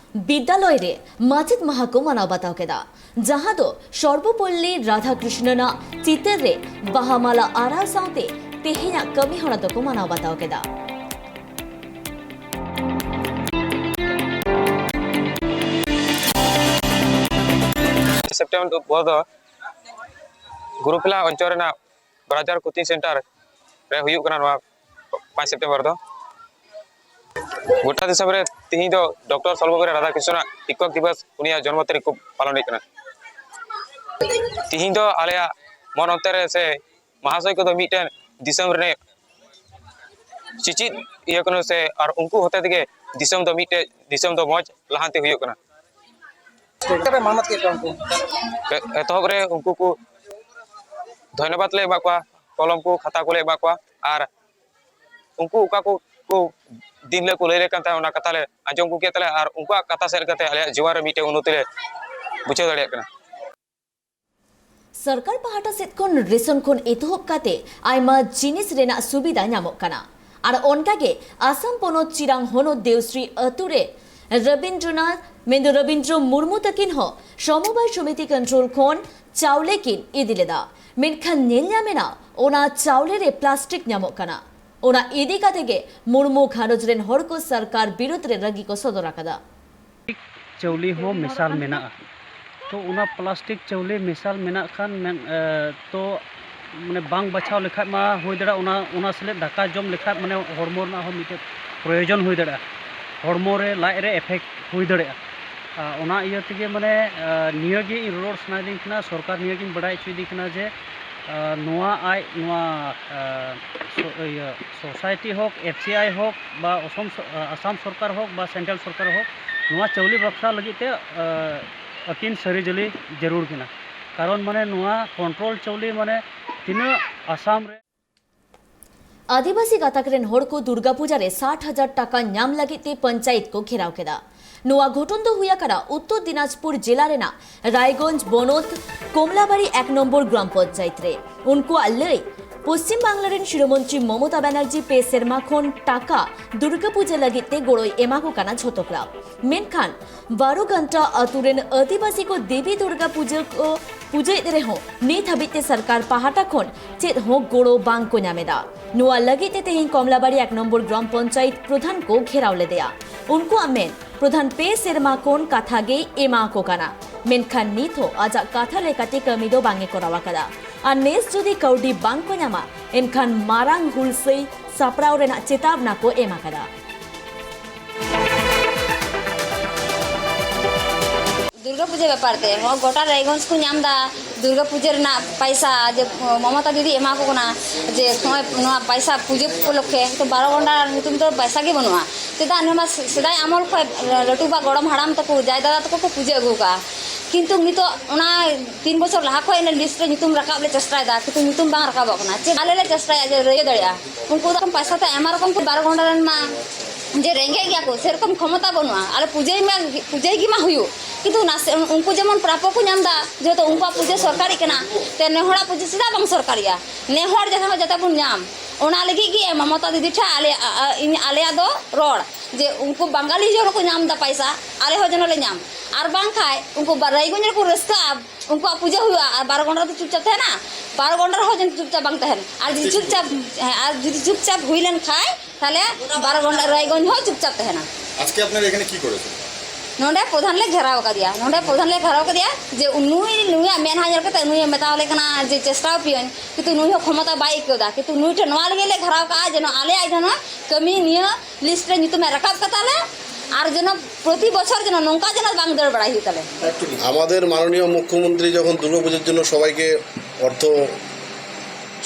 ᱵᱤᱫᱽᱫᱟᱞᱚᱭ ᱨᱮ ᱢᱟᱪᱮᱫ ᱢᱟᱦᱟ ᱠᱚ ᱢᱟᱱᱟᱣ ᱵᱟᱛᱟᱣ ᱠᱮᱫᱟ, ᱡᱟᱦᱟᱸ ᱫᱚ ᱥᱚᱨᱵᱚᱯᱚᱞᱞᱤ ᱨᱟᱫᱷᱟᱠᱨᱤᱥᱱᱚᱱᱟᱜ ᱪᱤᱛᱟᱹᱨ ᱨᱮ ᱵᱟᱦᱟ ᱢᱟᱞᱟ ᱟᱨᱟᱣ ᱥᱟᱶᱛᱮ ᱛᱮᱦᱮᱧᱟᱜ ᱠᱟᱹᱢᱤ ᱦᱚᱨᱟ ᱫᱚᱠᱚ ᱢᱟᱱᱟᱣ ᱵᱟᱛᱟᱣ ᱠᱮᱫᱟ᱾ ᱥᱮᱯᱴᱮᱢᱵᱚᱨ ᱫᱚ ᱜᱩᱨᱩᱯᱷᱮᱞᱟ ᱚᱧᱪᱚᱞ ᱨᱮᱱᱟᱜ ᱵᱨᱟᱡᱟᱨ ᱠᱳᱪᱤᱝ ᱥᱮᱱᱴᱟᱨ ᱨᱮ ᱦᱩᱭᱩᱜ ᱠᱟᱱᱟ ᱱᱚᱣᱟ ᱯᱟᱸᱪ ᱥᱮᱯᱴᱮᱢᱵᱚᱨ ᱫᱚ᱾ ᱜᱚᱴᱟ ᱫᱤᱥᱚᱢ ᱨᱮ ᱛᱤᱦᱤᱧ ᱫᱚ ᱰᱚᱠᱴᱚᱨ ᱥᱚᱨᱵᱚᱯᱚᱞᱞᱤ ᱨᱟᱫᱷᱟᱠᱨᱤᱥᱱᱚᱱᱟᱜ ᱥᱤᱠᱠᱷᱚᱠ ᱫᱤᱵᱚᱥ ᱩᱱᱤᱭᱟᱜ ᱡᱚᱱᱢᱚ ᱛᱟᱹᱨᱤᱠᱷ ᱠᱚ ᱯᱟᱞᱚᱱᱮᱫ ᱠᱟᱱᱟ᱾ ᱛᱤᱦᱤᱧ ᱫᱚ ᱟᱞᱮᱭᱟᱜ ᱢᱚᱱ ᱚᱱᱛᱮ ᱨᱮ ᱥᱮ ᱢᱟᱦᱟᱥᱚᱭ ᱠᱚᱫᱚ ᱢᱤᱫᱴᱮᱱ ᱫᱤᱥᱚᱢ ᱨᱮᱱ ᱪᱤᱪᱤᱫ ᱤᱭᱟᱹ ᱠᱟᱱᱟ ᱥᱮ, ᱟᱨ ᱩᱱᱠᱩ ᱦᱚᱛᱮ ᱛᱮᱜᱮ ᱫᱤᱥᱚᱢ ᱫᱚ ᱢᱤᱫᱴᱮᱡ ᱫᱤᱥᱚᱢ ᱫᱚ ᱢᱚᱡᱽ ᱞᱟᱦᱟᱱᱛᱤ ᱦᱩᱭᱩᱜ ᱠᱟᱱᱟ᱾ ᱪᱮᱫ ᱞᱮᱠᱟ ᱯᱮ ᱢᱟᱱᱚᱛ ᱠᱮᱫ ᱠᱚᱣᱟ ᱩᱱᱠᱩ? ᱮ-, ᱮᱛᱚᱦᱚᱵ ᱨᱮ ᱩᱱᱠᱩ ᱠᱚ ᱫᱷᱚᱱᱭᱚᱵᱟᱫ ᱞᱮ ᱮᱢᱟᱜ ᱠᱚᱣᱟ, ᱠᱚᱞᱚᱢ ᱠᱚ ᱠᱷᱟᱛᱟ ᱠᱚᱞᱮ ᱮᱢᱟᱜ ᱠᱚᱣᱟ, ᱟᱨ ᱩᱱᱠᱩ ᱚᱠᱟ ᱠᱚ, ᱠᱚ ᱫᱤᱱ ᱦᱤᱞᱳᱜ ᱠᱚ ᱞᱟᱹᱭ ᱞᱮᱫ ᱠᱟᱱ ᱛᱟᱦᱮᱸᱱᱟ, ᱚᱱᱟ ᱠᱟᱛᱷᱟ ᱞᱮ ᱟᱸᱡᱚᱢ ᱟᱹᱜᱩ ᱠᱮᱫ ᱛᱟᱞᱮᱭᱟ, ᱟᱨ ᱩᱱᱠᱩᱣᱟᱜ ᱠᱟᱛᱷᱟ ᱥᱮᱫ ᱞᱮᱠᱟᱛᱮ ᱟᱞᱮᱭᱟᱜ ᱡᱤᱭᱚᱱ ᱨᱮ ᱢᱤᱫᱴᱮᱱ ᱩᱱᱱᱚᱛᱤ ᱞᱮ ᱵᱩᱡᱷᱟᱹᱣ ᱫᱟᱲᱮᱭᱟᱜ ᱠᱟᱱᱟ᱾ ᱥᱚᱨᱠᱟᱨ ᱯᱟᱦᱴᱟ ᱥᱮᱫ ᱠᱷᱚᱱ ᱨᱮᱥᱚᱱ ᱠᱷᱚᱱ ᱮᱛᱚᱦᱚᱵ ᱠᱟᱛᱮ ᱟᱭᱢᱟ ᱡᱤᱱᱤᱥ ᱨᱮᱱᱟᱜ ᱥᱩᱵᱤᱫᱷᱟ ᱧᱟᱢᱚᱜ ᱠᱟᱱᱟ᱾ ᱟᱨ ᱚᱱᱠᱟᱜᱮ ᱟᱥᱟᱢ ᱯᱚᱱᱚᱛ ᱪᱤᱨᱟᱝ ᱦᱚᱱᱚᱛ ᱫᱮᱣᱥᱨᱤ ᱟᱹᱛᱩ ᱨᱮ ᱨᱚᱵᱤᱱᱫᱨᱚᱱᱟᱛᱷ, ᱢᱮᱱᱫᱚ ᱨᱚᱵᱤᱱᱫᱨᱚ ᱢᱩᱨᱢᱩ ᱛᱟᱹᱠᱤᱱ ᱦᱚᱸ ᱥᱚᱢᱚᱵᱟᱭ ᱥᱚᱢᱤᱛᱤ ᱠᱚᱱᱴᱨᱳᱞ ᱠᱷᱚᱱ ᱪᱟᱣᱞᱮ ᱠᱤᱱ ᱤᱫᱤ ᱞᱮᱫᱟ᱾ ᱢᱮᱱᱠᱷᱟᱱ ᱧᱮᱞ ᱧᱟᱢ ᱮᱱᱟ, ᱚᱱᱟ ᱪᱟᱣᱞᱮ ᱨᱮ ᱯᱞᱟᱥᱴᱤᱠ ᱧᱟᱢᱚᱜ ᱠᱟᱱᱟ᱾ ᱚᱱᱟ ᱤᱫᱤ ᱠᱟᱛᱮ ᱜᱮ ᱢᱩᱨᱢᱩ ᱜᱷᱟᱨᱚᱸᱡᱽ ᱨᱮᱱ ᱦᱚᱲ ᱠᱚ ᱥᱚᱨᱠᱟᱨ ᱵᱤᱨᱩᱫᱽ ᱨᱮ ᱨᱟᱹᱜᱤ ᱠᱚ ᱥᱚᱫᱚᱨ ᱟᱠᱟᱫᱟ᱾ ᱪᱟᱣᱞᱮ ᱦᱚᱸ ᱢᱮᱥᱟᱞ ᱢᱮᱱᱟᱜᱼᱟ᱾ ᱛᱚ, ᱚᱱᱟ ᱯᱞᱟᱥᱴᱤᱠ ᱪᱟᱣᱞᱮ ᱢᱮᱥᱟᱞ ᱢᱮᱱᱟᱜ ᱠᱷᱟᱱ ᱢᱮᱱ, ᱮ, ᱛᱚ, ᱢᱟᱱᱮ, ᱵᱟᱝ ᱵᱟᱪᱷᱟᱣ ᱞᱮᱠᱷᱟᱡ ᱢᱟ ᱦᱩᱭ ᱫᱟᱲᱮᱭᱟᱜᱼᱟ, ᱚᱱᱟ, ᱚᱱᱟ ᱥᱮᱞᱮᱫ ᱫᱟᱠᱟ ᱡᱚᱢ ᱞᱮᱠᱷᱟᱡ, ᱢᱟᱱᱮ, ᱦᱚᱲᱢᱚ ᱨᱮᱱᱟᱜ ᱦᱚᱸ ᱢᱤᱫᱴᱮᱡ ᱯᱨᱚᱭᱳᱡᱚᱱ ᱦᱩᱭ ᱫᱟᱲᱮᱭᱟᱜᱼᱟ, ᱦᱚᱲᱢᱚ ᱨᱮ, ᱞᱟᱡ ᱨᱮ ᱮᱯᱷᱮᱠᱴ ᱦᱩᱭ ᱫᱟᱲᱮᱭᱟᱜᱼᱟ᱾ ᱟᱨ ᱚᱱᱟ ᱤᱭᱟᱹ ᱛᱮᱜᱮ, ᱢᱟᱱᱮ, ᱮ, ᱱᱤᱭᱟᱹ ᱜᱮ ᱤᱧ ᱨᱚᱲ ᱥᱟᱱᱟᱭᱮᱫᱤᱧ ᱠᱟᱱᱟ, ᱥᱚᱨᱠᱟᱨ ᱱᱤᱭᱟᱹ ᱜᱤᱧ ᱵᱟᱰᱟᱭ ᱦᱚᱪᱚᱭᱮᱫᱤᱧ ᱠᱟᱱᱟ ᱡᱮ, ᱟᱨ ᱱᱚᱣᱟ ᱟᱡ ᱱᱚᱣᱟ, ᱟᱨ, ᱥᱳ-, ᱤᱭᱟᱹ, ᱥᱳᱥᱟᱭᱴᱤ ᱦᱳᱠ, ᱮᱯᱷ ᱥᱤ ᱟᱭ ᱦᱳᱠ, ᱵᱟ ᱚᱥᱚᱢ ᱥᱚ-, ᱟᱥᱟᱢ ᱥᱚᱨᱠᱟᱨ ᱦᱳᱠ, ᱵᱟ ᱥᱮᱱᱴᱨᱟᱞ ᱥᱚᱨᱠᱟᱨ ᱦᱳᱠ, ᱱᱚᱣᱟ ᱪᱟᱣᱞᱮ ᱵᱟᱠᱷᱨᱟ ᱞᱟᱹᱜᱤᱫ ᱛᱮ, ᱟᱨ, ᱟᱹᱠᱤᱱ ᱥᱟᱹᱨᱤ ᱡᱟᱹᱞᱤ ᱡᱟᱹᱨᱩᱲ ᱠᱤᱱᱟ᱾ ᱠᱟᱨᱚᱱ ᱢᱟᱱᱮ ᱱᱚᱣᱟ ᱠᱚᱱᱴᱨᱳᱞ ᱪᱟᱣᱞᱮ ᱢᱟᱱᱮ ᱛᱤᱱᱟᱹᱜ ᱟᱥᱟᱢ ᱨᱮ ᱟᱹᱫᱤᱵᱟᱹᱥᱤ ᱜᱟᱛᱟᱠ ᱨᱮᱱ ᱦᱚᱲ ᱠᱚ ᱫᱩᱨᱜᱟ ᱯᱩᱡᱟ ᱨᱮ ᱥᱟᱴ ᱦᱟᱡᱟᱨ ᱴᱟᱠᱟ ᱧᱟᱢ ᱞᱟᱹᱜᱤᱫ ᱛᱮ ᱯᱚᱧᱪᱟᱭᱮᱛ ᱠᱚ ᱜᱷᱮᱨᱟᱣ ᱠᱮᱫᱟ᱾ ᱱᱚᱣᱟ ᱜᱷᱚᱴᱚᱱ ᱫᱚ ᱦᱩᱭ ᱟᱠᱟᱱᱟ ᱩᱛᱛᱚᱨ ᱫᱤᱱᱟᱡᱽᱯᱩᱨ ᱡᱮᱞᱟ ᱨᱮᱱᱟᱜ ᱨᱟᱭᱜᱚᱸᱡᱽ ᱵᱚᱱᱚᱛ ᱠᱚᱢᱞᱟᱵᱟᱲᱤ ᱮᱠ ᱱᱚᱢᱵᱚᱨ ᱜᱨᱟᱢ ᱯᱚᱧᱪᱟᱭᱮᱛ ᱨᱮ᱾ ᱩᱱᱠᱩᱣᱟᱜ ᱞᱟᱹᱭ, ᱯᱚᱥᱪᱤᱢ ᱵᱟᱝᱞᱟ ᱨᱮᱱ ᱥᱤᱨᱟᱹ ᱢᱚᱱᱛᱨᱤ ᱢᱚᱢᱚᱛᱟ ᱵᱟᱱᱟᱨᱡᱤ ᱯᱮ ᱥᱮᱨᱢᱟ ᱠᱷᱚᱱ ᱴᱟᱠᱟ ᱫᱩᱨᱜᱟ ᱯᱩᱡᱟ ᱞᱟᱹᱜᱤᱫ ᱛᱮ ᱜᱚᱲᱚᱭ ᱮᱢᱟ ᱠᱚ ᱠᱟᱱᱟ ᱡᱷᱚᱛᱚ ᱠᱞᱟᱵᱽ᱾ ᱢᱮᱱᱠᱷᱟᱱ ᱵᱟᱨᱚ ᱜᱷᱚᱱᱴᱟ ᱟᱹᱛᱩ ᱨᱮᱱ ᱟᱹᱫᱤᱵᱟᱹᱥᱤ ᱠᱚ ᱫᱮᱵᱤ ᱫᱩᱨᱜᱟ ᱯᱩᱡᱟᱹ ᱠᱚ ᱯᱩᱡᱟᱹᱭᱮᱫ ᱨᱮᱦᱚᱸ ᱱᱤᱛ ᱦᱟᱹᱵᱤᱡ ᱛᱮ ᱥᱚᱨᱠᱟᱨ ᱯᱟᱦᱴᱟ ᱠᱷᱚᱱ ᱪᱮᱫ ᱦᱚᱸ ᱜᱚᱲᱚ ᱵᱟᱝ ᱠᱚ ᱧᱟᱢ ᱮᱫᱟ᱾ ᱱᱚᱣᱟ ᱞᱟᱹᱜᱤᱫ ᱛᱮ ᱛᱮᱦᱮᱧ ᱠᱚᱢᱞᱟᱵᱟᱲᱤ ᱮᱠ ᱱᱚᱢᱵᱚᱨ ᱜᱨᱟᱢ ᱯᱚᱧᱪᱟᱭᱮᱛ ᱯᱨᱚᱫᱷᱟᱱ ᱠᱚ ᱜᱷᱮᱨᱟᱣ ᱞᱮᱫᱮᱭᱟ᱾ ᱩᱱᱠᱩᱣᱟᱜ ᱢᱮᱱ, ᱯᱨᱚᱫᱷᱟᱱ ᱯᱮ ᱥᱮᱨᱢᱟ ᱠᱷᱚᱱ ᱠᱟᱛᱷᱟ ᱜᱮᱭ ᱮᱢᱟ ᱠᱚ ᱠᱟᱱᱟ, ᱢᱮᱱᱠᱷᱟᱱ ᱱᱤᱛ ᱦᱚᱸ ᱟᱡᱟᱜ ᱠᱟᱛᱷᱟ ᱞᱮᱠᱟᱛᱮ ᱠᱟᱹᱢᱤ ᱫᱚ ᱵᱟᱝ ᱮ ᱠᱚᱨᱟᱣ ᱟᱠᱟᱫᱟ᱾ ᱟᱨ ᱱᱮᱥ ᱡᱩᱫᱤ ᱠᱟᱹᱣᱰᱤ ᱵᱟᱝ ᱠᱚ ᱧᱟᱢᱟ, ᱮᱱᱠᱷᱟᱱ ᱢᱟᱨᱟᱝ ᱦᱩᱞᱥᱟᱹᱭ ᱥᱟᱯᱲᱟᱣ ᱨᱮᱱᱟᱜ ᱪᱮᱛᱟᱵᱱᱟ ᱠᱚ ᱮᱢ ᱟᱠᱟᱫᱟ᱾ ᱫᱩᱨᱜᱟ ᱯᱩᱡᱟᱹ ᱵᱮᱯᱟᱨ ᱛᱮ ᱦᱚᱸ ᱜᱚᱴᱟ ᱨᱟᱭᱜᱚᱸᱡᱽ ᱠᱚ ᱧᱟᱢ ᱮᱫᱟ ᱫᱩᱨᱜᱟ ᱯᱩᱡᱟᱹ ᱨᱮᱱᱟᱜ ᱯᱟᱭᱥᱟ, ᱡᱮ ᱢᱚᱢᱚᱛᱟ ᱫᱤᱫᱤ ᱮᱢᱟ ᱠᱚ ᱠᱟᱱᱟ, ᱡᱮ ᱱᱚᱜᱼᱚᱭ ᱱᱚᱣᱟ ᱯᱟᱭᱥᱟ ᱯᱩᱡᱟᱹ ᱩᱯᱚᱞᱚᱠᱠᱷᱮ᱾ ᱛᱚ ᱵᱟᱨᱚ ᱜᱚᱸᱰᱟ ᱧᱩᱛᱩᱢ ᱫᱚ ᱯᱟᱭᱥᱟ ᱜᱮ ᱵᱟᱹᱱᱩᱜᱼᱟ᱾ ᱪᱮᱫᱟᱜ? ᱱᱚᱣᱟ ᱢᱟ ᱥᱮᱫᱟᱭ ᱟᱢᱚᱞ ᱠᱷᱚᱱ ᱞᱟᱹᱴᱩ ᱵᱟ ᱜᱚᱲᱚᱢ ᱦᱟᱲᱟᱢ ᱛᱟᱠᱚ, ᱡᱟᱭ ᱫᱟᱫᱟ ᱛᱟᱠᱚ ᱠᱚ ᱯᱩᱡᱟᱹ ᱟᱹᱜᱩ ᱟᱠᱟᱫᱼᱟ᱾ ᱠᱤᱱᱛᱩ ᱱᱤᱛᱚᱜ ᱚᱱᱟ ᱛᱤᱱ ᱵᱚᱪᱷᱚᱨ ᱞᱟᱦᱟ ᱠᱷᱚᱱ ᱤᱱᱟᱹ ᱞᱤᱥᱴ ᱨᱮ ᱧᱩᱛᱩᱢ ᱨᱟᱠᱟᱵ ᱞᱮ ᱪᱮᱥᱴᱟᱭᱮᱫᱟ, ᱠᱤᱱᱛᱩ ᱧᱩᱛᱩᱢ ᱵᱟᱝ ᱨᱟᱠᱟᱵᱚᱜ ᱠᱟᱱᱟ᱾ ᱪᱮᱫ ᱟᱞᱮ ᱞᱮ ᱪᱮᱥᱴᱟᱭᱟ ᱡᱮ ᱨᱟᱹᱭᱟᱹ ᱫᱟᱲᱮᱭᱟᱜᱼᱟ? ᱩᱱᱠᱩ ᱫᱚ ᱯᱟᱭᱥᱟ ᱛᱮ ᱟᱭᱢᱟ ᱨᱚᱠᱚᱢ ᱠᱚ, ᱵᱟᱨᱚ ᱜᱚᱸᱰᱟ ᱨᱮᱱ ᱢᱟ ᱡᱮ ᱨᱮᱸᱜᱮᱡ ᱜᱮᱭᱟ ᱠᱚ, ᱥᱮᱨᱚᱠᱚᱢ ᱠᱷᱚᱢᱚᱛᱟ ᱵᱟᱹᱱᱩᱜᱼᱟ᱾ ᱟᱞᱮ ᱯᱩᱡᱟᱹᱭ ᱢᱟ, ᱯᱩᱡᱟᱹᱭ ᱜᱮ ᱢᱟ ᱦᱩᱭᱩᱜ, ᱠᱤᱱᱛᱩ ᱱᱟᱥᱮ ᱩᱱᱠᱩ ᱡᱮᱢᱚᱱ ᱯᱨᱟᱯᱚ ᱠᱚ ᱧᱟᱢ ᱮᱫᱟ, ᱡᱮᱦᱮᱛᱩ ᱩᱱᱠᱩᱣᱟᱜ ᱯᱩᱡᱟᱹ ᱥᱚᱨᱠᱟᱨᱤ ᱠᱟᱱᱟ, ᱛᱮ ᱱᱮ ᱦᱚᱲᱟᱜ ᱯᱩᱡᱟᱹ ᱪᱮᱫᱟᱜ ᱵᱟᱝ ᱥᱚᱨᱠᱟᱨᱤᱜᱼᱟ? ᱱᱮ ᱦᱚᱲ ᱡᱟᱛᱮ ᱦᱚᱸ ᱡᱟᱛᱮ ᱵᱚᱱ ᱧᱟᱢ, ᱚᱱᱟ ᱞᱟᱹᱜᱤᱫ ᱜᱮ ᱢᱚᱢᱚᱛᱟ ᱫᱤᱫᱤ ᱴᱷᱮᱱ ᱟᱞᱮ, ᱟ, ᱟ, ᱤᱧ, ᱟᱞᱮᱭᱟᱜ ᱫᱚ ᱨᱚᱲ ᱡᱮ ᱩᱱᱠᱩ ᱵᱟᱝᱜᱟᱞᱤ ᱡᱮᱱᱚ ᱠᱚ ᱧᱟᱢ ᱮᱫᱟ ᱯᱟᱭᱥᱟ, ᱟᱞᱮ ᱦᱚᱸ ᱡᱮᱱᱚ ᱞᱮ ᱧᱟᱢ᱾ ᱟᱨ ᱵᱟᱝᱠᱷᱟᱡ ᱩᱱᱠᱩ ᱵᱟ-, ᱨᱟᱭᱜᱚᱸᱡᱽ ᱨᱮᱠᱚ ᱨᱟᱹᱥᱠᱟᱹᱜᱼᱟ, ᱩᱱᱠᱩᱣᱟᱜ ᱯᱩᱡᱟᱹ ᱦᱩᱭᱩᱜᱼᱟ, ᱟᱨ ᱵᱟᱨᱚ ᱜᱚᱸᱰᱟ ᱫᱚ ᱪᱩᱯᱪᱟᱯ ᱛᱟᱦᱮᱱᱟ? ᱵᱟᱨᱚ ᱜᱚᱸᱰᱟ ᱨᱮᱦᱚᱸ ᱡᱮᱱᱚ ᱪᱩᱯᱪᱟᱯ ᱵᱟᱝ ᱛᱟᱦᱮᱱ᱾ ᱟᱨ ᱡᱩᱫᱤ ᱪᱩᱯᱪᱟᱯ, ᱦᱮᱸ, ᱟᱨ ᱡᱩᱫᱤ ᱪᱩᱯᱪᱟᱯ ᱦᱩᱭ ᱞᱮᱱ ᱠᱷᱟᱡ, ᱛᱟᱦᱞᱮ ᱵᱟᱨᱚ ᱜᱚᱸᱰᱟ, ᱨᱟᱭᱜᱚᱸᱡᱽ ᱦᱚᱸ ᱪᱩᱯᱪᱟᱯ ᱛᱟᱦᱮᱱᱟ᱾ আজকে আপনারা এখানে কি করেছেন? ᱱᱚᱰᱮ ᱯᱨᱚᱫᱷᱟᱱ ᱞᱮ ᱜᱷᱮᱨᱟᱣ ᱟᱠᱟᱫᱮᱭᱟ, ᱱᱚᱰᱮ ᱯᱨᱚᱫᱷᱟᱱ ᱞᱮ ᱜᱷᱮᱨᱟᱣ ᱟᱠᱟᱫᱮᱭᱟ ᱡᱮ ᱱᱩᱭ, ᱱᱩᱭᱟᱜ ᱢᱮᱫᱦᱟ ᱧᱮᱞ ᱠᱟᱛᱮ ᱱᱩᱭᱮ ᱢᱮᱛᱟᱣ ᱞᱮ ᱠᱟᱱᱟ ᱡᱮ ᱪᱮᱥᱴᱟᱣ ᱯᱮᱭᱟᱹᱧ, ᱠᱤᱱᱛᱩ ᱱᱩᱭ ᱦᱚᱸ ᱠᱷᱚᱢᱚᱛᱟ ᱵᱟᱭ ᱟᱹᱭᱠᱟᱹᱣ ᱮᱫᱟ᱾ ᱠᱤᱱᱛᱩ ᱱᱩᱭ ᱴᱷᱮᱱ ᱱᱚᱣᱟ ᱞᱟᱹᱜᱤᱫ ᱞᱮ ᱜᱷᱮᱨᱟᱣ ᱠᱟᱜᱼᱟ ᱡᱮ ᱱᱚᱣᱟ ᱟᱞᱮᱭᱟᱜ ᱡᱟᱦᱟᱸ ᱠᱟᱹᱢᱤ ᱱᱤᱭᱟᱹ ᱞᱤᱥᱴ ᱨᱮ ᱧᱩᱛᱩᱢᱮ ᱨᱟᱠᱟᱵ ᱠᱟᱛᱟ ᱞᱮ, ᱟᱨ ᱡᱮᱱᱚ ᱯᱨᱚᱛᱤ ᱵᱚᱪᱷᱚᱨ ᱡᱮᱱᱚ ᱱᱚᱝᱠᱟ ᱡᱮᱱᱚ ᱵᱟᱝ ᱫᱟᱹᱲ ᱵᱟᱲᱟᱭ ᱦᱩᱭᱩᱜ ᱛᱟᱞᱮ᱾ আমাদের মাননীয় মুখ্যমন্ত্রী যখন দুর্গাপুজোর জন্য সবাইকে অর্থ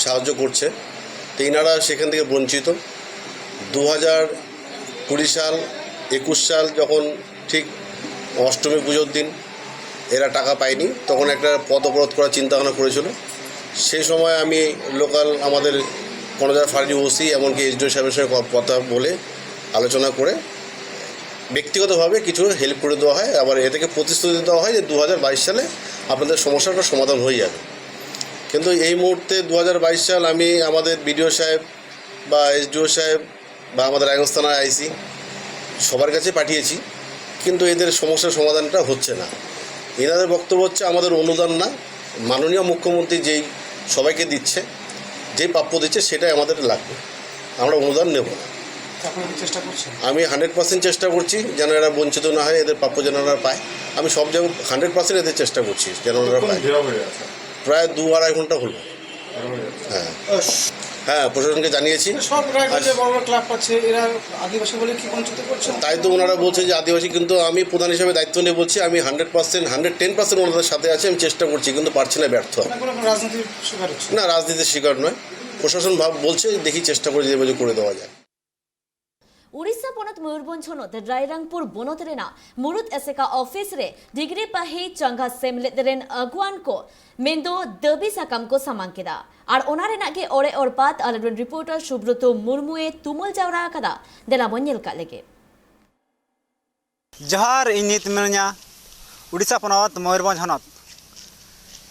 সাহায্য করছে, তো এনারা সেখান থেকে বঞ্চিত। দু হাজার কুড়ি সাল, একুশ সাল যখন ঠিক অষ্টমী পুজোর দিন এরা টাকা পায়নি, তখন একটা পথ অবরোধ করার চিন্তা ভাবনা করেছিল। সেই সময় আমি লোকাল আমাদের কর্ণধার ফাঁড়ির ওসি, এমনকি এসডিও সাহেবের সঙ্গে ক-, কথা বলে, আলোচনা করে ব্যক্তিগতভাবে কিছু হেল্প করে দেওয়া হয়। আবার এ থেকে প্রতিশ্রুতি দেওয়া হয় যে দু হাজার বাইশ সালে আপনাদের সমস্যাটা সমাধান হয়ে যাবে। কিন্তু এই মুহূর্তে দু হাজার বাইশ সাল, আমি আমাদের বিডিও সাহেব বা এসডিও সাহেব বা আমাদের রায়গঞ্জ থানার আইসি, সবার কাছে পাঠিয়েছি, কিন্তু এদের সমস্যার সমাধানটা হচ্ছে না। এনাদের বক্তব্য হচ্ছে আমাদের অনুদান না, মাননীয় মুখ্যমন্ত্রী যেই সবাইকে দিচ্ছে, যেই প্রাপ্য দিচ্ছে, সেটাই আমাদের লাগবে, আমরা অনুদান নেব না। আপনারা কি চেষ্টা করছেন? আমি হান্ড্রেড পার্সেন্ট চেষ্টা করছি যেন এরা বঞ্চিত না হয়, এদের প্রাপ্য যেন এরা পায়। আমি সব জায়গায় হান্ড্রেড পার্সেন্ট এদের চেষ্টা করছি যেন ওনারা পায়। প্রায় দু আড়াই ঘন্টা হলো। হ্যাঁ, হ্যাঁ, প্রশাসনকে জানিয়েছি। সব রায়গঞ্জে বড় বড় ক্লাব আছে, এরা আদিবাসী বলে কি বঞ্চিত করছেন? তাই তো ওনারা বলছে যে আদিবাসী, কিন্তু আমি প্রধান হিসেবে দায়িত্ব নিয়ে বলছি, আমি hundred percent, hundred ten percent ওনাদের সাথে আছি। আমি চেষ্টা করছি, কিন্তু পারছি না, ব্যর্থ। না, কোনো রাজনীতির শিকার হচ্ছে? না, রাজনীতির শিকার নয়। প্রশাসন ভাব বলছে, দেখি চেষ্টা করে যে করে দেওয়া যায়। ᱳᱰᱤᱥᱟ ᱯᱚᱱᱚᱛ ᱢᱚᱭᱩᱨᱵᱷᱚᱸᱡᱽ ᱦᱚᱱᱚᱛ ᱨᱟᱭᱨᱚᱝᱯᱩᱨ ᱵᱚᱱᱚᱛ ᱨᱮᱱᱟᱜ ᱢᱩᱲᱩᱫ ᱮᱥᱮᱠᱟ ᱚᱯᱷᱤᱥ ᱨᱮ ᱰᱤᱜᱽᱨᱤ ᱯᱟᱹᱦᱤ ᱪᱟᱸᱜᱟ ᱥᱮᱢᱞᱮᱫ ᱨᱮᱱ ᱟᱹᱜᱩᱣᱟᱱ ᱠᱚ ᱢᱮᱱᱫᱚ ᱫᱟᱹᱵᱤ ᱥᱟᱠᱟᱢ ᱠᱚ ᱥᱟᱢᱟᱝ ᱠᱮᱫᱟ᱾ ᱟᱨ ᱚᱱᱟ ᱨᱮᱱᱟᱜ ᱜᱮ ᱚᱲᱮ ᱚᱲᱯᱟᱛ ᱟᱞᱮᱨᱮᱱ ᱨᱤᱯᱳᱨᱴᱟᱨ ᱥᱩᱵᱨᱚᱛᱚ ᱢᱩᱨᱢᱩᱭ ᱛᱩᱢᱟᱹᱞ ᱡᱟᱣᱨᱟ ᱟᱠᱟᱫᱟ᱾ ᱫᱮᱞᱟ ᱵᱚᱱ ᱧᱮᱞ ᱠᱟᱜ ᱞᱮᱜᱮ᱾ ᱡᱚᱦᱟᱨ, ᱤᱧ ᱱᱤᱛ ᱢᱤᱱᱟᱹᱧᱟ ᱩᱰᱤᱥᱟ ᱯᱚᱱᱚᱛ ᱢᱚᱭᱩᱨᱵᱷᱚᱸᱡᱽ ᱦᱚᱱᱚᱛ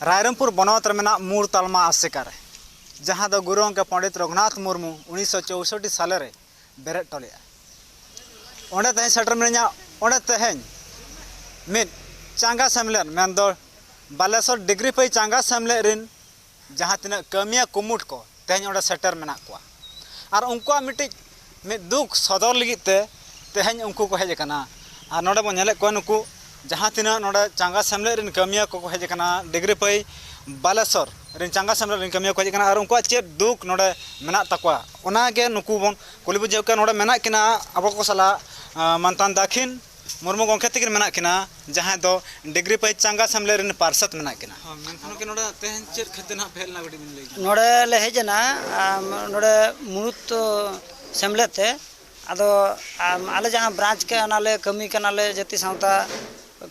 ᱨᱟᱭᱨᱚᱝᱯᱩᱨ ᱵᱚᱱᱚᱛ ᱨᱮ ᱢᱮᱱᱟᱜ ᱢᱩᱲ ᱛᱟᱞᱢᱟ ᱟᱥᱮᱠᱟ ᱨᱮ, ᱡᱟᱦᱟᱸ ᱫᱚ ᱜᱩᱨᱩ ᱜᱚᱢᱠᱮ ᱯᱚᱸᱰᱤᱛ ᱨᱚᱜᱷᱩᱱᱟᱛᱷ ᱢᱩᱨᱢᱩ ᱩᱱᱤᱥᱥᱚ ᱪᱳᱭᱥᱚᱴᱴᱤ ᱥᱟᱞᱮ ᱨᱮ ᱵᱮᱨᱮᱫ ᱦᱚᱴᱚ ᱞᱮᱫᱼᱟ᱾ ᱚᱸᱰᱮ ᱛᱮᱦᱮᱧ ᱥᱮᱴᱮᱨ ᱢᱤᱱᱟᱹᱧᱟ᱾ ᱚᱸᱰᱮ ᱛᱮᱦᱮᱧ ᱢᱤᱫ ᱪᱟᱸᱜᱟ ᱥᱮᱢᱞᱮᱫ, ᱢᱮᱱᱫᱚ ᱵᱟᱞᱮᱥᱚᱨ ᱰᱤᱜᱽᱨᱤ ᱯᱟᱹᱭ ᱪᱟᱸᱜᱟ ᱥᱮᱢᱞᱮᱫ ᱨᱤᱱ ᱡᱟᱦᱟᱸ ᱛᱤᱱᱟᱹᱜ ᱠᱟᱹᱢᱤᱭᱟᱹ ᱠᱩᱢᱩᱴ ᱠᱚ ᱛᱮᱦᱮᱧ ᱚᱸᱰᱮ ᱥᱮᱴᱮᱨ ᱢᱮᱱᱟᱜ ᱠᱚᱣᱟ᱾ ᱟᱨ ᱩᱱᱠᱩᱣᱟᱜ ᱢᱤᱫᱴᱤᱡ ᱢᱤᱫ ᱫᱩᱠ ᱥᱚᱫᱚᱨ ᱞᱟᱹᱜᱤᱫ ᱛᱮ ᱛᱮᱦᱮᱧ ᱩᱱᱠᱩ ᱠᱚ ᱦᱮᱡ ᱟᱠᱟᱱᱟ᱾ ᱟᱨ ᱱᱚᱰᱮ ᱵᱚᱱ ᱧᱮᱞᱮᱫ ᱠᱚᱣᱟ, ᱱᱩᱠᱩ ᱡᱟᱦᱟᱸ ᱛᱤᱱᱟᱹᱜ ᱱᱚᱰᱮ ᱪᱟᱸᱜᱟ ᱥᱮᱢᱞᱮᱫ ᱨᱮᱱ ᱠᱟᱹᱢᱤᱭᱟᱹ ᱠᱚᱠᱚ ᱦᱮᱡ ᱟᱠᱟᱱᱟ, ᱰᱤᱜᱽᱨᱤ ᱯᱟᱹᱭ ᱵᱟᱞᱮᱥᱚᱨ ᱨᱮᱱ ᱪᱟᱸᱜᱟ ᱥᱮᱢᱞᱮᱫ ᱨᱮᱱ ᱠᱟᱹᱢᱤᱭᱟᱹ ᱠᱚ ᱦᱮᱡ ᱟᱠᱟᱱᱟ, ᱟᱨ ᱩᱱᱠᱩᱣᱟᱜ ᱪᱮᱫ ᱫᱩᱠ ᱱᱚᱰᱮ ᱢᱮᱱᱟᱜ ᱛᱟᱠᱚᱣᱟ, ᱚᱱᱟᱜᱮ ᱱᱩᱠᱩ ᱵᱚᱱ ᱠᱩᱞᱤ ᱵᱩᱡᱷᱟᱹᱣ ᱠᱚᱣᱟ᱾ ᱱᱚᱰᱮ ᱢᱮᱱᱟᱜ ᱠᱤᱱᱟ ᱟᱵᱚ ᱠᱚ ᱥᱟᱞᱟᱜ ᱢᱟᱱᱛᱟᱱ ᱫᱟᱹᱠᱷᱤᱱ ᱢᱩᱨᱢᱩ ᱜᱚᱢᱠᱮ ᱛᱟᱹᱠᱤᱱ ᱢᱮᱱᱟᱜ ᱠᱤᱱᱟ, ᱡᱟᱦᱟᱸᱭ ᱫᱚ ᱰᱤᱜᱽᱨᱤ ᱯᱟᱹᱭ ᱪᱟᱸᱜᱟ ᱥᱮᱢᱞᱮᱫ ᱨᱮᱱ ᱯᱟᱨᱥᱮᱛ ᱢᱮᱱᱟᱜ ᱠᱤᱱᱟ᱾ ᱦᱚᱸ, ᱢᱮᱱᱠᱷᱟᱱ ᱜᱚᱢᱠᱮ, ᱱᱚᱰᱮ ᱛᱮᱦᱮᱧ ᱪᱮᱫ ᱠᱷᱟᱹᱛᱤᱨ ᱱᱟᱦᱟᱜ ᱯᱮ ᱦᱮᱡ ᱞᱮᱱᱟ, ᱠᱟᱹᱴᱤᱡ ᱵᱤᱱ ᱞᱟᱹᱭ ᱠᱮᱭᱟ? ᱱᱚᱰᱮ ᱞᱮ ᱦᱮᱡ ᱮᱱᱟ, ᱟᱢ, ᱱᱚᱰᱮ ᱢᱩᱲᱩᱫ, ᱚ, ᱥᱮᱢᱞᱮᱫ ᱛᱮ᱾ ᱟᱫᱚ, ᱟᱢ, ᱟᱞᱮ ᱡᱟᱦᱟᱸ ᱵᱨᱟᱧᱪ ᱠᱮ, ᱚᱱᱟᱞᱮ ᱠᱟᱹᱢᱤ ᱠᱟᱱᱟᱞᱮ, ᱡᱟᱹᱛᱤ ᱥᱟᱶᱛᱟ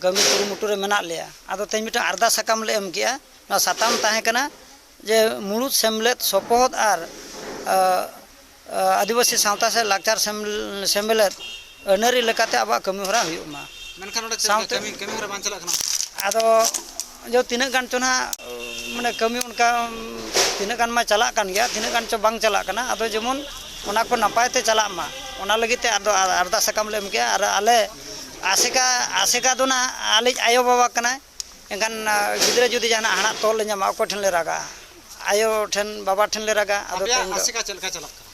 ᱠᱟᱹᱢᱤ ᱠᱩᱨᱩᱢᱩᱴᱩ ᱨᱮ ᱢᱮᱱᱟᱜ ᱞᱮᱭᱟ᱾ ᱟᱫᱚ ᱛᱮᱦᱮᱧ ᱢᱤᱫᱴᱟᱝ ᱟᱨᱫᱟᱥ ᱥᱟᱠᱟᱢ ᱞᱮ ᱮᱢ ᱠᱮᱜᱼᱟ᱾ ᱱᱚᱣᱟ ᱥᱟᱛᱟᱢ ᱛᱟᱦᱮᱸ ᱠᱟᱱᱟ ᱡᱮ ᱢᱩᱲᱩᱫ ᱥᱮᱢᱞᱮᱫ ᱥᱚᱯᱚᱦᱚᱫ ᱟᱨ, ᱟ, ᱟ, ᱟᱹᱫᱤᱵᱟᱹᱥᱤ ᱥᱟᱶᱛᱟ ᱥᱮ ᱞᱟᱠᱪᱟᱨ ᱥᱮᱢ-, ᱥᱮᱢᱞᱮᱫ ᱟᱹᱱᱟᱹᱨᱤ ᱞᱮᱠᱟᱛᱮ ᱟᱵᱚᱣᱟᱜ ᱠᱟᱹᱢᱤ ᱦᱚᱨᱟ ᱦᱩᱭᱩᱜ ᱢᱟ᱾ ᱢᱮᱱᱠᱷᱟᱱ ᱱᱚᱰᱮ ᱪᱮᱫ ᱞᱮᱠᱟ ᱥᱟᱶᱛᱮ ᱠᱟᱹᱢᱤ, ᱠᱟᱹᱢᱤ ᱦᱚᱨᱟ ᱵᱟᱝ ᱪᱟᱞᱟᱜ ᱠᱟᱱᱟ? ᱟᱫᱚ ᱡᱚ ᱛᱤᱱᱟᱹᱜ ᱜᱟᱱ ᱪᱚ ᱱᱟᱦᱟᱜ, ᱢᱟᱱᱮ, ᱠᱟᱹᱢᱤ ᱚᱱᱠᱟ, ᱛᱤᱱᱟᱹᱜ ᱜᱟᱱ ᱢᱟ ᱪᱟᱞᱟᱜ ᱠᱟᱱ ᱜᱮᱭᱟ, ᱛᱤᱱᱟᱹᱜ ᱜᱟᱱ ᱪᱚ ᱵᱟᱝ ᱪᱟᱞᱟᱜ ᱠᱟᱱᱟ᱾ ᱟᱫᱚ ᱡᱮᱢᱚᱱ ᱚᱱᱟ ᱠᱚ ᱱᱟᱯᱟᱭ ᱛᱮ ᱪᱟᱞᱟᱜ ᱢᱟ, ᱚᱱᱟ ᱞᱟᱹᱜᱤᱫ ᱛᱮ ᱟᱫᱚ ᱟᱨᱫᱟᱥ ᱥᱟᱠᱟᱢ ᱞᱮ ᱮᱢ ᱠᱮᱜᱼᱟ᱾ ᱟᱨ ᱟᱞᱮ ᱟᱥᱮᱠᱟ, ᱟᱥᱮᱠᱟ ᱫᱚ ᱱᱟᱦᱟᱜ ᱟᱞᱮᱭᱤᱡ ᱟᱭᱳᱼᱵᱟᱵᱟ ᱠᱟᱱᱟᱭ᱾ ᱮᱱᱠᱷᱟᱱ, ᱟ, ᱜᱤᱫᱽᱨᱟᱹ ᱡᱩᱫᱤ ᱡᱟᱦᱟᱱᱟᱜ ᱦᱟᱲᱟᱜ ᱛᱚᱞ ᱞᱮ ᱧᱟᱢᱟ, ᱚᱠᱚᱭ ᱴᱷᱮᱱ ᱞᱮ ᱨᱟᱜᱟ? ᱟᱭᱳ ᱴᱷᱮᱱ, ᱵᱟᱵᱟ ᱴᱷᱮᱱ ᱞᱮ ᱨᱟᱜᱟ᱾ ᱟᱫᱚ ᱟᱯᱮᱭᱟᱜ ᱛᱮᱦᱮᱧ ᱫᱚ ᱟᱥᱮᱠᱟ ᱪᱮᱫ ᱞᱮᱠᱟ ᱪᱟᱞᱟᱜ ᱠᱟᱱᱟ?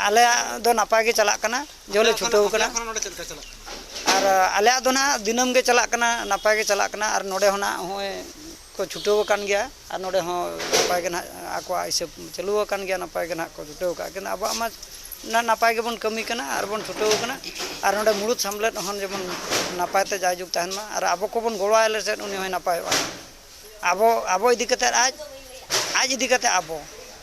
ᱟᱞᱮᱭᱟᱜ ᱫᱚ ᱱᱟᱯᱟᱭ ᱜᱮ ᱪᱟᱞᱟᱜ ᱠᱟᱱᱟ, ᱡᱚ ᱞᱮ ᱟᱯᱮᱭᱟᱜ ᱠᱷᱚᱱ, ᱪᱷᱩᱴᱟᱹᱣ ᱠᱟᱱᱟ᱾ ᱟᱯᱮᱭᱟᱜ ᱠᱷᱚᱱ ᱱᱚᱰᱮ ᱪᱮᱫ ᱞᱮᱠᱟ ᱪᱟᱞᱟᱜ ᱠᱟᱱᱟ? ᱟᱨ, ᱟ, ᱟᱞᱮᱭᱟᱜ ᱫᱚ ᱱᱟᱦᱟᱜ ᱫᱤᱱᱟᱹᱢ ᱜᱮ ᱪᱟᱞᱟᱜ ᱠᱟᱱᱟ, ᱱᱟᱯᱟᱭ ᱜᱮ ᱪᱟᱞᱟᱜ ᱠᱟᱱᱟ᱾ ᱟᱨ ᱱᱚᱰᱮ ᱦᱚᱸ ᱱᱟᱦᱟᱜ ᱦᱚᱸᱜᱼᱚᱭ ᱠᱚ ᱪᱷᱩᱴᱟᱹᱣ ᱟᱠᱟᱱ ᱜᱮᱭᱟ, ᱟᱨ ᱱᱚᱰᱮ ᱦᱚᱸ ᱱᱟᱯᱟᱭ ᱜᱮ ᱱᱟᱦᱟᱜ ᱟᱠᱚᱣᱟᱜ ᱦᱤᱥᱟᱹᱵ ᱪᱟᱹᱞᱩ ᱟᱠᱟᱱ ᱜᱮᱭᱟ, ᱱᱟᱯᱟᱭ ᱜᱮ ᱱᱟᱦᱟᱜ ᱠᱚ ᱪᱷᱩᱴᱟᱹᱣ ᱟᱠᱟᱫ᱾ ᱠᱤᱱᱛᱩ ᱟᱵᱚᱣᱟᱜ ᱢᱟ ᱱᱟ-, ᱱᱟᱯᱟᱭ ᱜᱮᱵᱚᱱ ᱠᱟᱹᱢᱤ ᱠᱟᱱᱟ ᱟᱨ ᱵᱚᱱ ᱪᱷᱩᱴᱟᱹᱣ ᱟᱠᱟᱱᱟ᱾ ᱟᱨ ᱱᱚᱰᱮ ᱢᱩᱲᱩᱫ ᱥᱮᱢᱞᱮᱫ ᱦᱚᱸ ᱡᱮᱢᱚᱱ ᱱᱟᱯᱟᱭ ᱛᱮ ᱡᱟᱭᱡᱩᱜᱽ ᱛᱟᱦᱮᱱ ᱢᱟ, ᱟᱨ ᱟᱵᱚ ᱠᱚᱵᱚᱱ ᱜᱚᱲᱚ ᱟᱭ ᱞᱮᱥᱮᱫ ᱩᱱᱤ ᱦᱚᱸᱭ ᱱᱟᱯᱟᱭᱚᱜᱼᱟ᱾ ᱟᱵᱚ, ᱟᱵᱚ ᱤᱫᱤ ᱠᱟᱛᱮ ᱟᱡ, ᱟᱡ ᱤᱫᱤ ᱠᱟᱛᱮ ᱟᱵᱚ,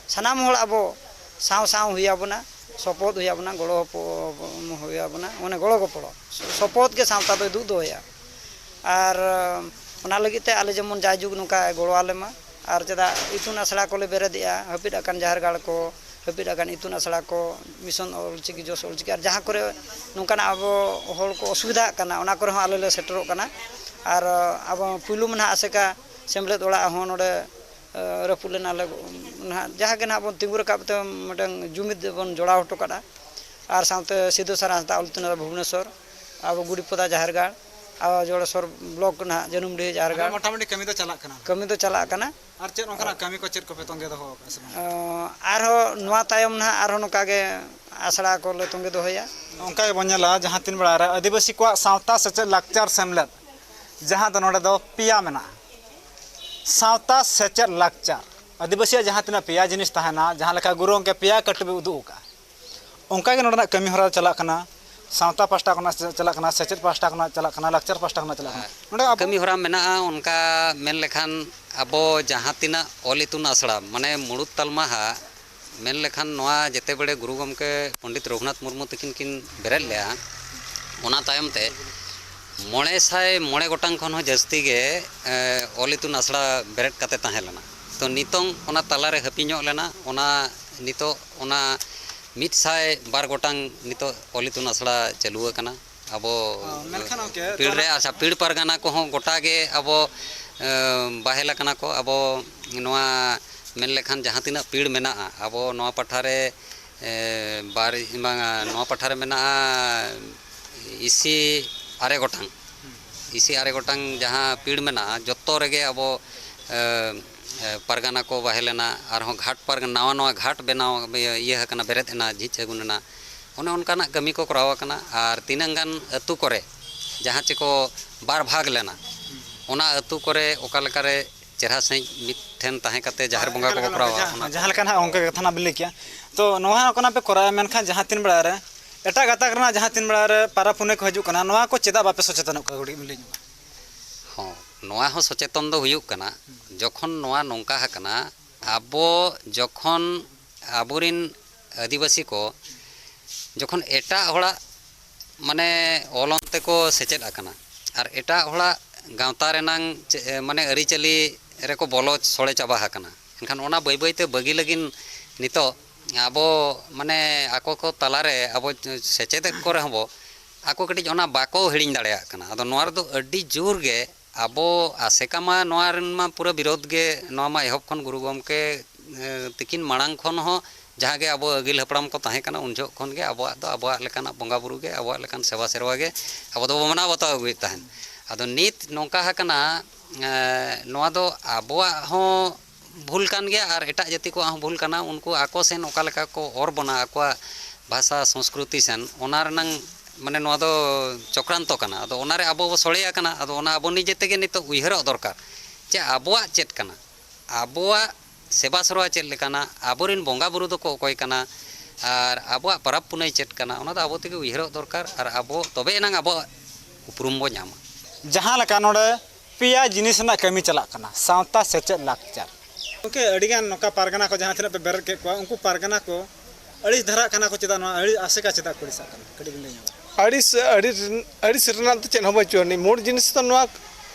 ᱥᱟᱱᱟᱢ ᱦᱚᱲ ᱟᱵᱚ ᱥᱟᱶ ᱥᱟᱶ ᱦᱩᱭ ᱟᱵᱚᱱᱟ, ᱥᱚᱯᱚᱦᱚᱫ ᱦᱩᱭ ᱟᱵᱚᱱᱟ, ᱜᱚᱲᱚ ᱦᱚᱯᱚ-, ᱦᱩᱭ ᱟᱵᱚᱱᱟ, ᱢᱟᱱᱮ ᱜᱚᱲᱚ ᱜᱚᱯᱚᱲᱚ᱾ ᱥᱚᱯᱚᱦᱚᱫ ᱜᱮ ᱥᱟᱶᱛᱟ ᱫᱚᱭ ᱫᱩᱜ ᱫᱚᱦᱚᱭᱟ᱾ ᱟᱨ ᱚᱱᱟ ᱞᱟᱹᱜᱤᱫ ᱛᱮ ᱟᱞᱮ ᱡᱮᱢᱚᱱ ᱡᱟᱭᱡᱩᱜᱽ ᱱᱚᱝᱠᱟ ᱜᱚᱲᱚ ᱟᱞᱮ ᱢᱟ᱾ ᱟᱨ ᱪᱮᱫᱟᱜ ᱤᱛᱩᱱ ᱟᱥᱲᱟ ᱠᱚᱞᱮ ᱵᱮᱨᱮᱫᱮᱜᱼᱟ, ᱦᱟᱹᱯᱤᱫ ᱟᱠᱟᱱ ᱡᱟᱦᱮᱨ ᱜᱟᱲ ᱠᱚ, ᱦᱟᱹᱯᱤᱫ ᱟᱠᱟᱱ ᱤᱛᱩᱱ ᱟᱥᱲᱟ ᱠᱚ, ᱢᱤᱥᱚᱱ ᱚᱞᱪᱤᱠᱤ, ᱡᱚᱥ ᱚᱞᱪᱤᱠᱤ, ᱟᱨ ᱡᱟᱦᱟᱸ ᱠᱚᱨᱮ ᱱᱚᱝᱠᱟᱱᱟᱜ ᱟᱵᱚ ᱦᱚᱲ ᱠᱚ ᱚᱥᱩᱵᱤᱫᱷᱟᱜ ᱠᱟᱱᱟ, ᱚᱱᱟ ᱠᱚᱨᱮ ᱦᱚᱸ ᱟᱞᱮ ᱞᱮ ᱥᱮᱴᱮᱨᱚᱜ ᱠᱟᱱᱟ᱾ ᱟᱨ ᱟᱵᱚ ᱯᱩᱭᱞᱩ ᱢᱟ ᱱᱟᱦᱟᱜ ᱟᱥᱮᱠᱟ ᱥᱮᱢᱞᱮᱫ ᱚᱲᱟᱜ ᱦᱚᱸ ᱱᱚᱰᱮ, ᱮ, ᱨᱟᱹᱯᱩᱫ ᱞᱮᱱᱟ᱾ ᱟᱞᱮ ᱱᱟᱦᱟᱜ ᱡᱟᱦᱟᱸ ᱜᱮ ᱱᱟᱦᱟᱜ ᱵᱚᱱ ᱛᱤᱸᱜᱩ ᱨᱟᱠᱟᱵ ᱛᱮ ᱢᱤᱫᱴᱟᱝ ᱡᱩᱢᱤᱫ ᱵᱚᱱ ᱡᱚᱲᱟᱣ ᱦᱚᱴᱚ ᱠᱟᱜᱼᱟ᱾ ᱟᱨ ᱥᱟᱶᱛᱮ ᱥᱤᱫᱩ ᱥᱟᱨᱟ ᱦᱟᱸᱥᱫᱟ ᱚᱞ ᱤᱛᱩᱱ ᱟᱥᱲᱟ ᱵᱷᱩᱵᱽᱱᱮᱥᱚᱨ, ᱟᱵᱚ ᱜᱩᱲᱤᱯᱚᱫᱟ ᱡᱟᱦᱮᱨ ᱜᱟᱲ, ᱟᱵᱚ ᱡᱚᱲᱮᱥᱚᱨ ᱵᱞᱚᱠ ᱨᱮᱱᱟᱜ ᱡᱟᱹᱱᱩᱢᱰᱤ ᱡᱟᱦᱮᱨ ᱟᱫᱚ ᱜᱟᱲ᱾ ᱢᱚᱴᱟᱢᱩᱴᱤ ᱠᱟᱹᱢᱤ ᱫᱚ ᱪᱟᱞᱟᱜ ᱠᱟᱱᱟ᱾ ᱠᱟᱹᱢᱤ ᱫᱚ ᱪᱟᱞᱟᱜ ᱠᱟᱱᱟ᱾ ᱟᱨ ᱪᱮᱫ ᱚᱱᱠᱟᱱᱟᱜ ᱠᱟᱹᱢᱤ ᱠᱚ ᱪᱮᱫ ᱠᱚᱯᱮ ᱛᱚᱸᱜᱮ ᱫᱚᱦᱚ ᱟᱠᱟᱫᱼᱟ ᱥᱮ ᱵᱟᱝ? ᱚ, ᱟᱨᱦᱚᱸ ᱱᱚᱣᱟ ᱛᱟᱭᱚᱢ ᱱᱟᱦᱟᱜ ᱟᱨᱦᱚᱸ ᱱᱚᱝᱠᱟ ᱜᱮ ᱟᱥᱲᱟ ᱠᱚᱞᱮ ᱛᱚᱸᱜᱮ ᱫᱚᱦᱚᱭᱟ᱾ ᱚᱱᱠᱟ ᱜᱮᱵᱚᱱ ᱧᱮᱞᱟ, ᱡᱟᱦᱟᱸ ᱛᱤᱱ ᱵᱮᱲᱟ ᱨᱮ ᱟᱹᱫᱤᱵᱟᱹᱥᱤ ᱠᱚᱣᱟᱜ ᱥᱟᱶᱛᱟ ᱥᱮᱪᱮᱫ ᱞᱟᱠᱪᱟᱨ ᱥᱮᱢᱞᱮᱫ, ᱡᱟᱦᱟᱸ ᱫᱚ ᱱᱚᱰᱮ ᱫᱚ ᱯᱮᱭᱟ ᱢᱮᱱᱟᱜᱼᱟ᱾ ᱥᱟᱶᱛᱟ ᱥᱮᱪᱮᱫ ᱞᱟᱠᱪᱟᱨ, ᱟᱹᱫᱤᱵᱟᱹᱥᱤᱭᱟᱜ ᱡᱟᱦᱟᱸ ᱛᱤᱱᱟᱹᱜ ᱯᱮᱭᱟ ᱡᱤᱱᱤᱥ ᱛᱟᱦᱮᱱᱟ, ᱡᱟᱦᱟᱸ ᱞᱮᱠᱟ ᱜᱩᱨᱩ ᱜᱚᱢᱠᱮ ᱯᱮᱭᱟ ᱠᱟᱹᱴᱩᱵ ᱮ ᱩᱫᱩᱜ ᱟᱠᱟᱫᱼᱟ, ᱚᱱᱠᱟ ᱜᱮ ᱱᱚᱰᱮᱱᱟᱜ ᱠᱟᱹᱢᱤ ᱦᱚᱨᱟ ᱪᱟᱞᱟᱜ ᱠᱟᱱᱟ᱾ ᱥᱟᱶᱛᱟ ᱯᱟᱦᱴᱟ ᱠᱷᱚᱱᱟᱜ ᱪᱟᱞᱟᱜ ᱠᱟᱱᱟ, ᱥᱮᱪᱮᱫ ᱯᱟᱦᱴᱟ ᱠᱷᱚᱱᱟᱜ ᱪᱟᱞᱟᱜ ᱠᱟᱱᱟ, ᱞᱟᱠᱪᱟᱨ ᱯᱟᱦᱴᱟ ᱠᱷᱚᱱᱟᱜ ᱪᱟᱞᱟᱜ ᱠᱟᱱᱟ, ᱱᱚᱰᱮ ᱟᱵᱚ ᱠᱟᱹᱢᱤ ᱦᱚᱨᱟ ᱢᱮᱱᱟᱜᱼᱟ᱾ ᱚᱱᱠᱟ ᱢᱮᱱ ᱞᱮᱠᱷᱟᱱ ᱟᱵᱚ ᱡᱟᱦᱟᱸ ᱛᱤᱱᱟᱹᱜ ᱚᱞ ᱤᱛᱩᱱ ᱟᱥᱲᱟ, ᱢᱟᱱᱮ ᱢᱩᱲᱩᱫ ᱛᱟᱞᱢᱟ ᱦᱟᱸᱜ ᱢᱮᱱ ᱞᱮᱠᱷᱟᱱ, ᱱᱚᱣᱟ ᱡᱮᱛᱮ ᱵᱮᱲᱮ ᱜᱩᱨᱩ ᱜᱚᱢᱠᱮ ᱯᱚᱱᱰᱤᱛ ᱨᱚᱜᱷᱩᱱᱟᱛᱷ ᱢᱩᱨᱢᱩ ᱛᱟᱹᱠᱤᱱ ᱠᱤᱱ ᱵᱮᱨᱮᱫ ᱞᱮᱫᱼᱟ, ᱚᱱᱟ ᱛᱟᱭᱚᱢ ᱛᱮ ᱢᱚᱬᱮ ᱥᱟᱭ ᱢᱚᱬᱮ ᱜᱚᱴᱟᱝ ᱠᱷᱚᱱ ᱦᱚᱸ ᱡᱟᱹᱥᱛᱤ ᱜᱮ, ᱮ, ᱚᱞ ᱤᱛᱩᱱ ᱟᱥᱲᱟ ᱵᱮᱨᱮᱫ ᱠᱟᱛᱮ ᱛᱟᱦᱮᱸ ᱞᱮᱱᱟ᱾ ᱛᱚ, ᱱᱤᱛᱚᱝ ᱚᱱᱟ ᱛᱟᱞᱟᱨᱮ ᱦᱟᱹᱯᱤᱧᱚᱜ ᱞᱮᱱᱟ᱾ ᱚᱱᱟ ᱱᱤᱛᱚᱜ ᱚᱱᱟ ᱢᱤᱫ ᱥᱟᱭ ᱵᱟᱨ ᱜᱚᱴᱟᱝ ᱱᱤᱛᱚᱜ ᱚᱞ ᱤᱛᱩᱱ ᱟᱥᱲᱟ ᱪᱟᱹᱞᱩ ᱟᱠᱟᱱᱟ᱾ ᱟᱵᱚ ᱚ, ᱢᱮᱱᱠᱷᱟᱱ ᱜᱚᱢᱠᱮ, ᱯᱤᱲ ᱛᱟᱦᱚᱞᱮ ᱨᱮ, ᱟᱪᱪᱷᱟ, ᱯᱤᱲ ᱯᱟᱨᱜᱟᱱᱟ ᱠᱚᱦᱚᱸ ᱜᱚᱴᱟ ᱜᱮ ᱟᱵᱚ, ᱮ, ᱵᱟᱦᱮᱞ ᱟᱠᱟᱱᱟ ᱠᱚ᱾ ᱟᱵᱚ ᱱᱚᱣᱟ ᱢᱮᱱ ᱞᱮᱠᱷᱟᱱ ᱡᱟᱦᱟᱸ ᱛᱤᱱᱟᱹᱜ ᱯᱤᱲ ᱢᱮᱱᱟᱜᱼᱟ, ᱟᱵᱚ ᱱᱚᱣᱟ ᱯᱟᱦᱴᱟ ᱨᱮ, ᱮ, ᱵᱟᱨ, ᱵᱟᱝᱟ, ᱱᱚᱣᱟ ᱯᱟᱦᱴᱟ ᱨᱮ ᱢᱮᱱᱟᱜᱼᱟ ᱤᱥᱤ ᱟᱨᱮ ᱜᱚᱴᱟᱝ᱾ ᱤᱥᱤ ᱟᱨᱮ ᱜᱚᱴᱟᱝ ᱡᱟᱦᱟᱸ ᱯᱤᱲ ᱢᱮᱱᱟᱜᱼᱟ, ᱡᱚᱛᱚ ᱨᱮᱜᱮ ᱟᱵᱚ, ᱮ, ᱮ, ᱯᱟᱨᱜᱟᱱᱟ ᱠᱚ ᱵᱟᱦᱮᱞ ᱮᱱᱟ, ᱟᱨᱦᱚᱸ ᱜᱷᱟᱴ ᱯᱟᱨᱜᱟᱱᱟ, ᱱᱟᱣᱟ ᱱᱟᱣᱟ ᱜᱷᱟᱴ ᱵᱮᱱᱟᱣ, ᱤᱭᱟᱹ, ᱤᱭᱟᱹ ᱟᱠᱟᱱᱟ, ᱵᱮᱨᱮᱫ ᱮᱱᱟ, ᱡᱷᱤᱡ ᱟᱹᱜᱩ ᱮᱱᱟ᱾ ᱚᱱᱮ ᱚᱱᱠᱟᱱᱟᱜ ᱠᱟᱹᱢᱤ ᱠᱚ ᱠᱚᱨᱟᱣ ᱟᱠᱟᱱᱟ᱾ ᱟᱨ ᱛᱤᱱᱟᱹᱝ ᱜᱟᱱ ᱟᱹᱛᱩ ᱠᱚᱨᱮ ᱡᱟᱦᱟᱸ ᱪᱮ ᱠᱚ ᱵᱟᱨ ᱵᱷᱟᱜᱽ ᱞᱮᱱᱟ, ᱚᱱᱟ ᱟᱹᱛᱩ ᱠᱚᱨᱮ ᱚᱠᱟ ᱞᱮᱠᱟᱨᱮ ᱪᱮᱨᱦᱟ ᱥᱟᱺᱦᱤᱡ ᱢᱤᱫ ᱴᱷᱮᱱ ᱛᱟᱦᱮᱸ ᱠᱟᱛᱮ ᱡᱟᱦᱮᱨ ᱵᱚᱸᱜᱟ ᱠᱚᱠᱚ ᱠᱚᱨᱟᱣᱟ, ᱡᱟᱦᱟᱸ, ᱚᱱᱟ ᱠᱚ᱾ ᱡᱟᱦᱟᱸ ᱞᱮᱠᱟ ᱱᱟᱦᱟᱜ ᱚᱱᱠᱟ ᱜᱮ ᱠᱟᱛᱷᱟ ᱱᱟᱦᱟᱜ ᱵᱤᱱ ᱞᱟᱹᱭ ᱠᱮᱜᱼᱟ᱾ ᱛᱚ, ᱱᱚᱣᱟ ᱦᱚᱸ ᱠᱟᱱᱟ ᱯᱮ ᱠᱚᱨᱟᱣᱟ, ᱢᱮᱱᱠᱷᱟᱱ ᱡᱟᱦᱟᱸ ᱛᱤᱱ ᱵᱮᱲᱟ ᱨᱮ ᱮᱴᱟᱜ ᱜᱟᱛᱟᱠ ᱨᱮᱱᱟᱜ ᱡᱟᱦᱟᱸ ᱛᱤᱱ ᱵᱮᱲᱟ ᱨᱮ ᱯᱟᱨᱟ ᱯᱩᱱᱟᱹᱭ ᱠᱚ ᱦᱤᱡᱩᱜ ᱠᱟᱱᱟ, ᱱᱚᱣᱟ ᱠᱚ ᱪᱮᱫᱟᱜ ᱵᱟᱯᱮ ᱥᱚᱪᱮᱛᱚᱱᱚᱜ ᱠᱟᱱᱟ, ᱠᱟᱹᱴᱤᱡ ᱵᱤᱱ ᱞᱟᱹᱭ ᱧᱚᱜᱟ? ᱦᱚᱸ, ᱱᱚᱣᱟ ᱦᱚᱸ ᱥᱚᱪᱮᱛᱚᱱ ᱫᱚ ᱦᱩᱭᱩᱜ ᱠᱟᱱᱟ᱾ ᱡᱚᱠᱷᱚᱱ ᱱᱚᱣᱟ ᱱᱚᱝᱠᱟ ᱟᱠᱟᱱᱟ, ᱟᱵᱚ ᱡᱚᱠᱷᱚᱱ ᱟᱵᱚᱨᱤᱱ ᱟᱹᱫᱤᱵᱟᱹᱥᱤ ᱠᱚ ᱡᱚᱠᱷᱚᱱ ᱮᱴᱟᱜ ᱦᱚᱲᱟᱜ, ᱢᱟᱱᱮ, ᱚᱞ ᱚᱱᱛᱮ ᱠᱚ ᱥᱮᱪᱮᱫ ᱟᱠᱟᱱᱟ ᱟᱨ ᱮᱴᱟᱜ ᱦᱚᱲᱟᱜ ᱜᱟᱶᱛᱟ ᱨᱮᱱᱟᱝ ᱪᱮ-, ᱢᱟᱱᱮ, ᱟᱹᱨᱤᱪᱟᱹᱞᱤ ᱨᱮᱠᱚ ᱵᱚᱞᱚ ᱥᱚᱲᱮ ᱪᱟᱵᱟ ᱟᱠᱟᱱᱟ᱾ ᱮᱱᱠᱷᱟᱱ ᱚᱱᱟ ᱵᱟᱹᱭ ᱵᱟᱹᱭ ᱛᱮ ᱵᱟᱹᱜᱤ ᱞᱟᱹᱜᱤᱫ ᱱᱤᱛᱚᱜ ᱟᱵᱚ, ᱢᱟᱱᱮ, ᱟᱠᱚ ᱠᱚ ᱛᱟᱞᱟᱨᱮ ᱟᱵᱚ ᱥᱮᱪᱮᱫᱮᱫ ᱠᱚ ᱨᱮᱦᱚᱸ ᱵᱚ, ᱟᱠᱚ ᱠᱟᱹᱴᱤᱡ ᱚᱱᱟ ᱵᱟᱠᱚ ᱦᱤᱲᱤᱧ ᱫᱟᱲᱮᱭᱟᱜ ᱠᱟᱱᱟ᱾ ᱟᱫᱚ ᱱᱚᱣᱟ ᱨᱮᱫᱚ ᱟᱹᱰᱤ ᱡᱳᱨ ᱜᱮ ᱟᱵᱚ ᱟᱥᱮᱠᱟ ᱢᱟ ᱱᱚᱣᱟ ᱨᱮᱱ ᱢᱟ ᱯᱩᱨᱟᱹ ᱵᱤᱨᱳᱫᱷ ᱜᱮ, ᱱᱚᱣᱟ ᱢᱟ ᱮᱦᱚᱵ ᱠᱷᱚᱱ ᱜᱩᱨᱩ ᱜᱚᱢᱠᱮ, ᱮ, ᱛᱤᱠᱤᱱ ᱢᱟᱲᱟᱝ ᱠᱷᱚᱱ ᱦᱚᱸ ᱡᱟᱦᱟᱸ ᱜᱮ ᱟᱵᱚ ᱟᱹᱜᱤᱞ ᱦᱟᱯᱲᱟᱢ ᱠᱚ ᱛᱟᱦᱮᱸ ᱠᱟᱱᱟ, ᱩᱱ ᱡᱚᱦᱚᱜ ᱠᱷᱚᱱ ᱜᱮ ᱟᱵᱚᱣᱟᱜ ᱫᱚ ᱟᱵᱚᱣᱟᱜ ᱞᱮᱠᱟᱱᱟᱜ ᱵᱚᱸᱜᱟ ᱵᱩᱨᱩ ᱜᱮ, ᱟᱵᱚᱣᱟᱜ ᱞᱮᱠᱟᱱ ᱥᱮᱵᱟ ᱥᱮᱨᱣᱟ ᱜᱮ ᱟᱵᱚ ᱫᱚᱵᱚ ᱢᱟᱱᱟᱣ ᱵᱟᱛᱟᱣ ᱟᱹᱜᱩᱭᱮᱫ ᱛᱟᱦᱮᱸᱫ᱾ ᱟᱫᱚ ᱱᱤᱛ ᱱᱚᱝᱠᱟ ᱟᱠᱟᱱᱟ, ᱮ, ᱱᱚᱣᱟ ᱫᱚ ᱟᱵᱚᱣᱟᱜ ᱦᱚᱸ ᱵᱷᱩᱞ ᱠᱟᱱ ᱜᱮᱭᱟ ᱟᱨ ᱮᱴᱟᱜ ᱡᱟᱹᱛᱤ ᱠᱚᱣᱟᱜ ᱦᱚᱸ ᱵᱷᱩᱞ ᱠᱟᱱᱟ᱾ ᱩᱱᱠᱩ ᱟᱠᱚ ᱥᱮᱱ ᱚᱠᱟ ᱞᱮᱠᱟ ᱠᱚ ᱚᱨ ᱵᱚᱱᱟ ᱟᱠᱚᱣᱟᱜ ᱵᱷᱟᱥᱟ ᱥᱚᱝᱥᱠᱨᱤᱛᱤ ᱥᱮᱱ, ᱚᱱᱟ ᱨᱮᱱᱟᱝ, ᱢᱟᱱᱮ, ᱱᱚᱣᱟ ᱫᱚ ᱪᱚᱠᱨᱟᱱᱛᱚ ᱠᱟᱱᱟ᱾ ᱟᱫᱚ ᱚᱱᱟᱨᱮ ᱟᱵᱚ ᱵᱚ ᱥᱚᱲᱮ ᱟᱠᱟᱱᱟ᱾ ᱟᱫᱚ ᱚᱱᱟ ᱟᱵᱚ ᱱᱤᱡᱮ ᱛᱮᱜᱮ ᱱᱤᱛᱚᱜ ᱩᱭᱦᱟᱹᱨᱚᱜ ᱫᱚᱨᱠᱟᱨ ᱡᱮ ᱟᱵᱚᱣᱟᱜ ᱪᱮᱫ ᱠᱟᱱᱟ, ᱟᱵᱚᱣᱟᱜ ᱥᱮᱵᱟ ᱥᱮᱨᱣᱟ ᱪᱮᱫ ᱞᱮᱠᱟᱱᱟ, ᱟᱵᱚᱨᱮᱱ ᱵᱚᱸᱜᱟ ᱵᱩᱨᱩ ᱫᱚᱠᱚ ᱚᱠᱚᱭ ᱠᱟᱱᱟ, ᱟᱨ ᱟᱵᱚᱣᱟᱜ ᱯᱚᱨᱚᱵᱽ ᱯᱩᱱᱟᱹᱭ ᱪᱮᱫ ᱠᱟᱱᱟ, ᱚᱱᱟ ᱫᱚ ᱟᱵᱚ ᱛᱮᱜᱮ ᱩᱭᱦᱟᱹᱨᱚᱜ ᱫᱚᱨᱠᱟᱨ, ᱟᱨ ᱟᱵᱚ ᱛᱚᱵᱮ ᱮᱱᱟᱝ ᱟᱵᱚᱣᱟᱜ ᱩᱯᱨᱩᱢ ᱵᱚ ᱧᱟᱢᱟ᱾ ᱡᱟᱦᱟᱸ ᱞᱮᱠᱟ ᱱᱚᱰᱮ ᱯᱮᱭᱟ ᱡᱤᱱᱤᱥ ᱨᱮᱱᱟᱜ ᱠᱟᱹᱢᱤ ᱪᱟᱞᱟᱜ ᱠᱟᱱᱟ, ᱥᱟᱶᱛᱟ, ᱥᱮᱪᱮᱫ, ᱞᱟᱠᱪᱟᱨ᱾ ᱜᱚᱢᱠᱮ, ᱟᱹᱰᱤᱜᱟᱱ ᱱᱚᱝᱠᱟ ᱯᱟᱨᱜᱟᱱᱟ ᱠᱚ ᱡᱟᱦᱟᱸ ᱛᱤᱱᱟᱹᱜ ᱯᱮ ᱵᱮᱨᱮᱫ ᱠᱮᱫ ᱠᱚᱣᱟ, ᱩᱱᱠᱩ ᱯᱟᱨᱜᱟᱱᱟ ᱠᱚ ᱟᱹᱲᱤᱥ ᱫᱷᱟᱨᱟᱜ ᱠᱟᱱᱟ ᱠᱚ, ᱪᱮᱫᱟᱜ ᱱᱚᱣᱟ ᱟᱹᱲᱤᱥ ᱟᱥᱮᱠᱟ ᱪᱮᱫᱟᱜ ᱠᱚ ᱟᱹᱲᱤᱥᱟᱜ ᱠᱟᱱᱟ? ᱠᱟᱹᱴᱤᱡ ᱵᱤᱱ ᱞᱟᱹᱭ ᱧᱚᱜᱟ᱾ ᱟᱹᱲᱤᱥ, ᱟᱹᱲᱤᱥ, ᱟᱹᱲᱤᱥ ᱨᱮᱱᱟᱜ ᱫᱚ ᱪᱮᱫ ᱦᱚᱸ ᱵᱟᱹᱪᱩᱜ ᱟᱹᱱᱤᱡ᱾ ᱢᱩᱲ ᱡᱤᱱᱤᱥ ᱫᱚ ᱱᱚᱣᱟ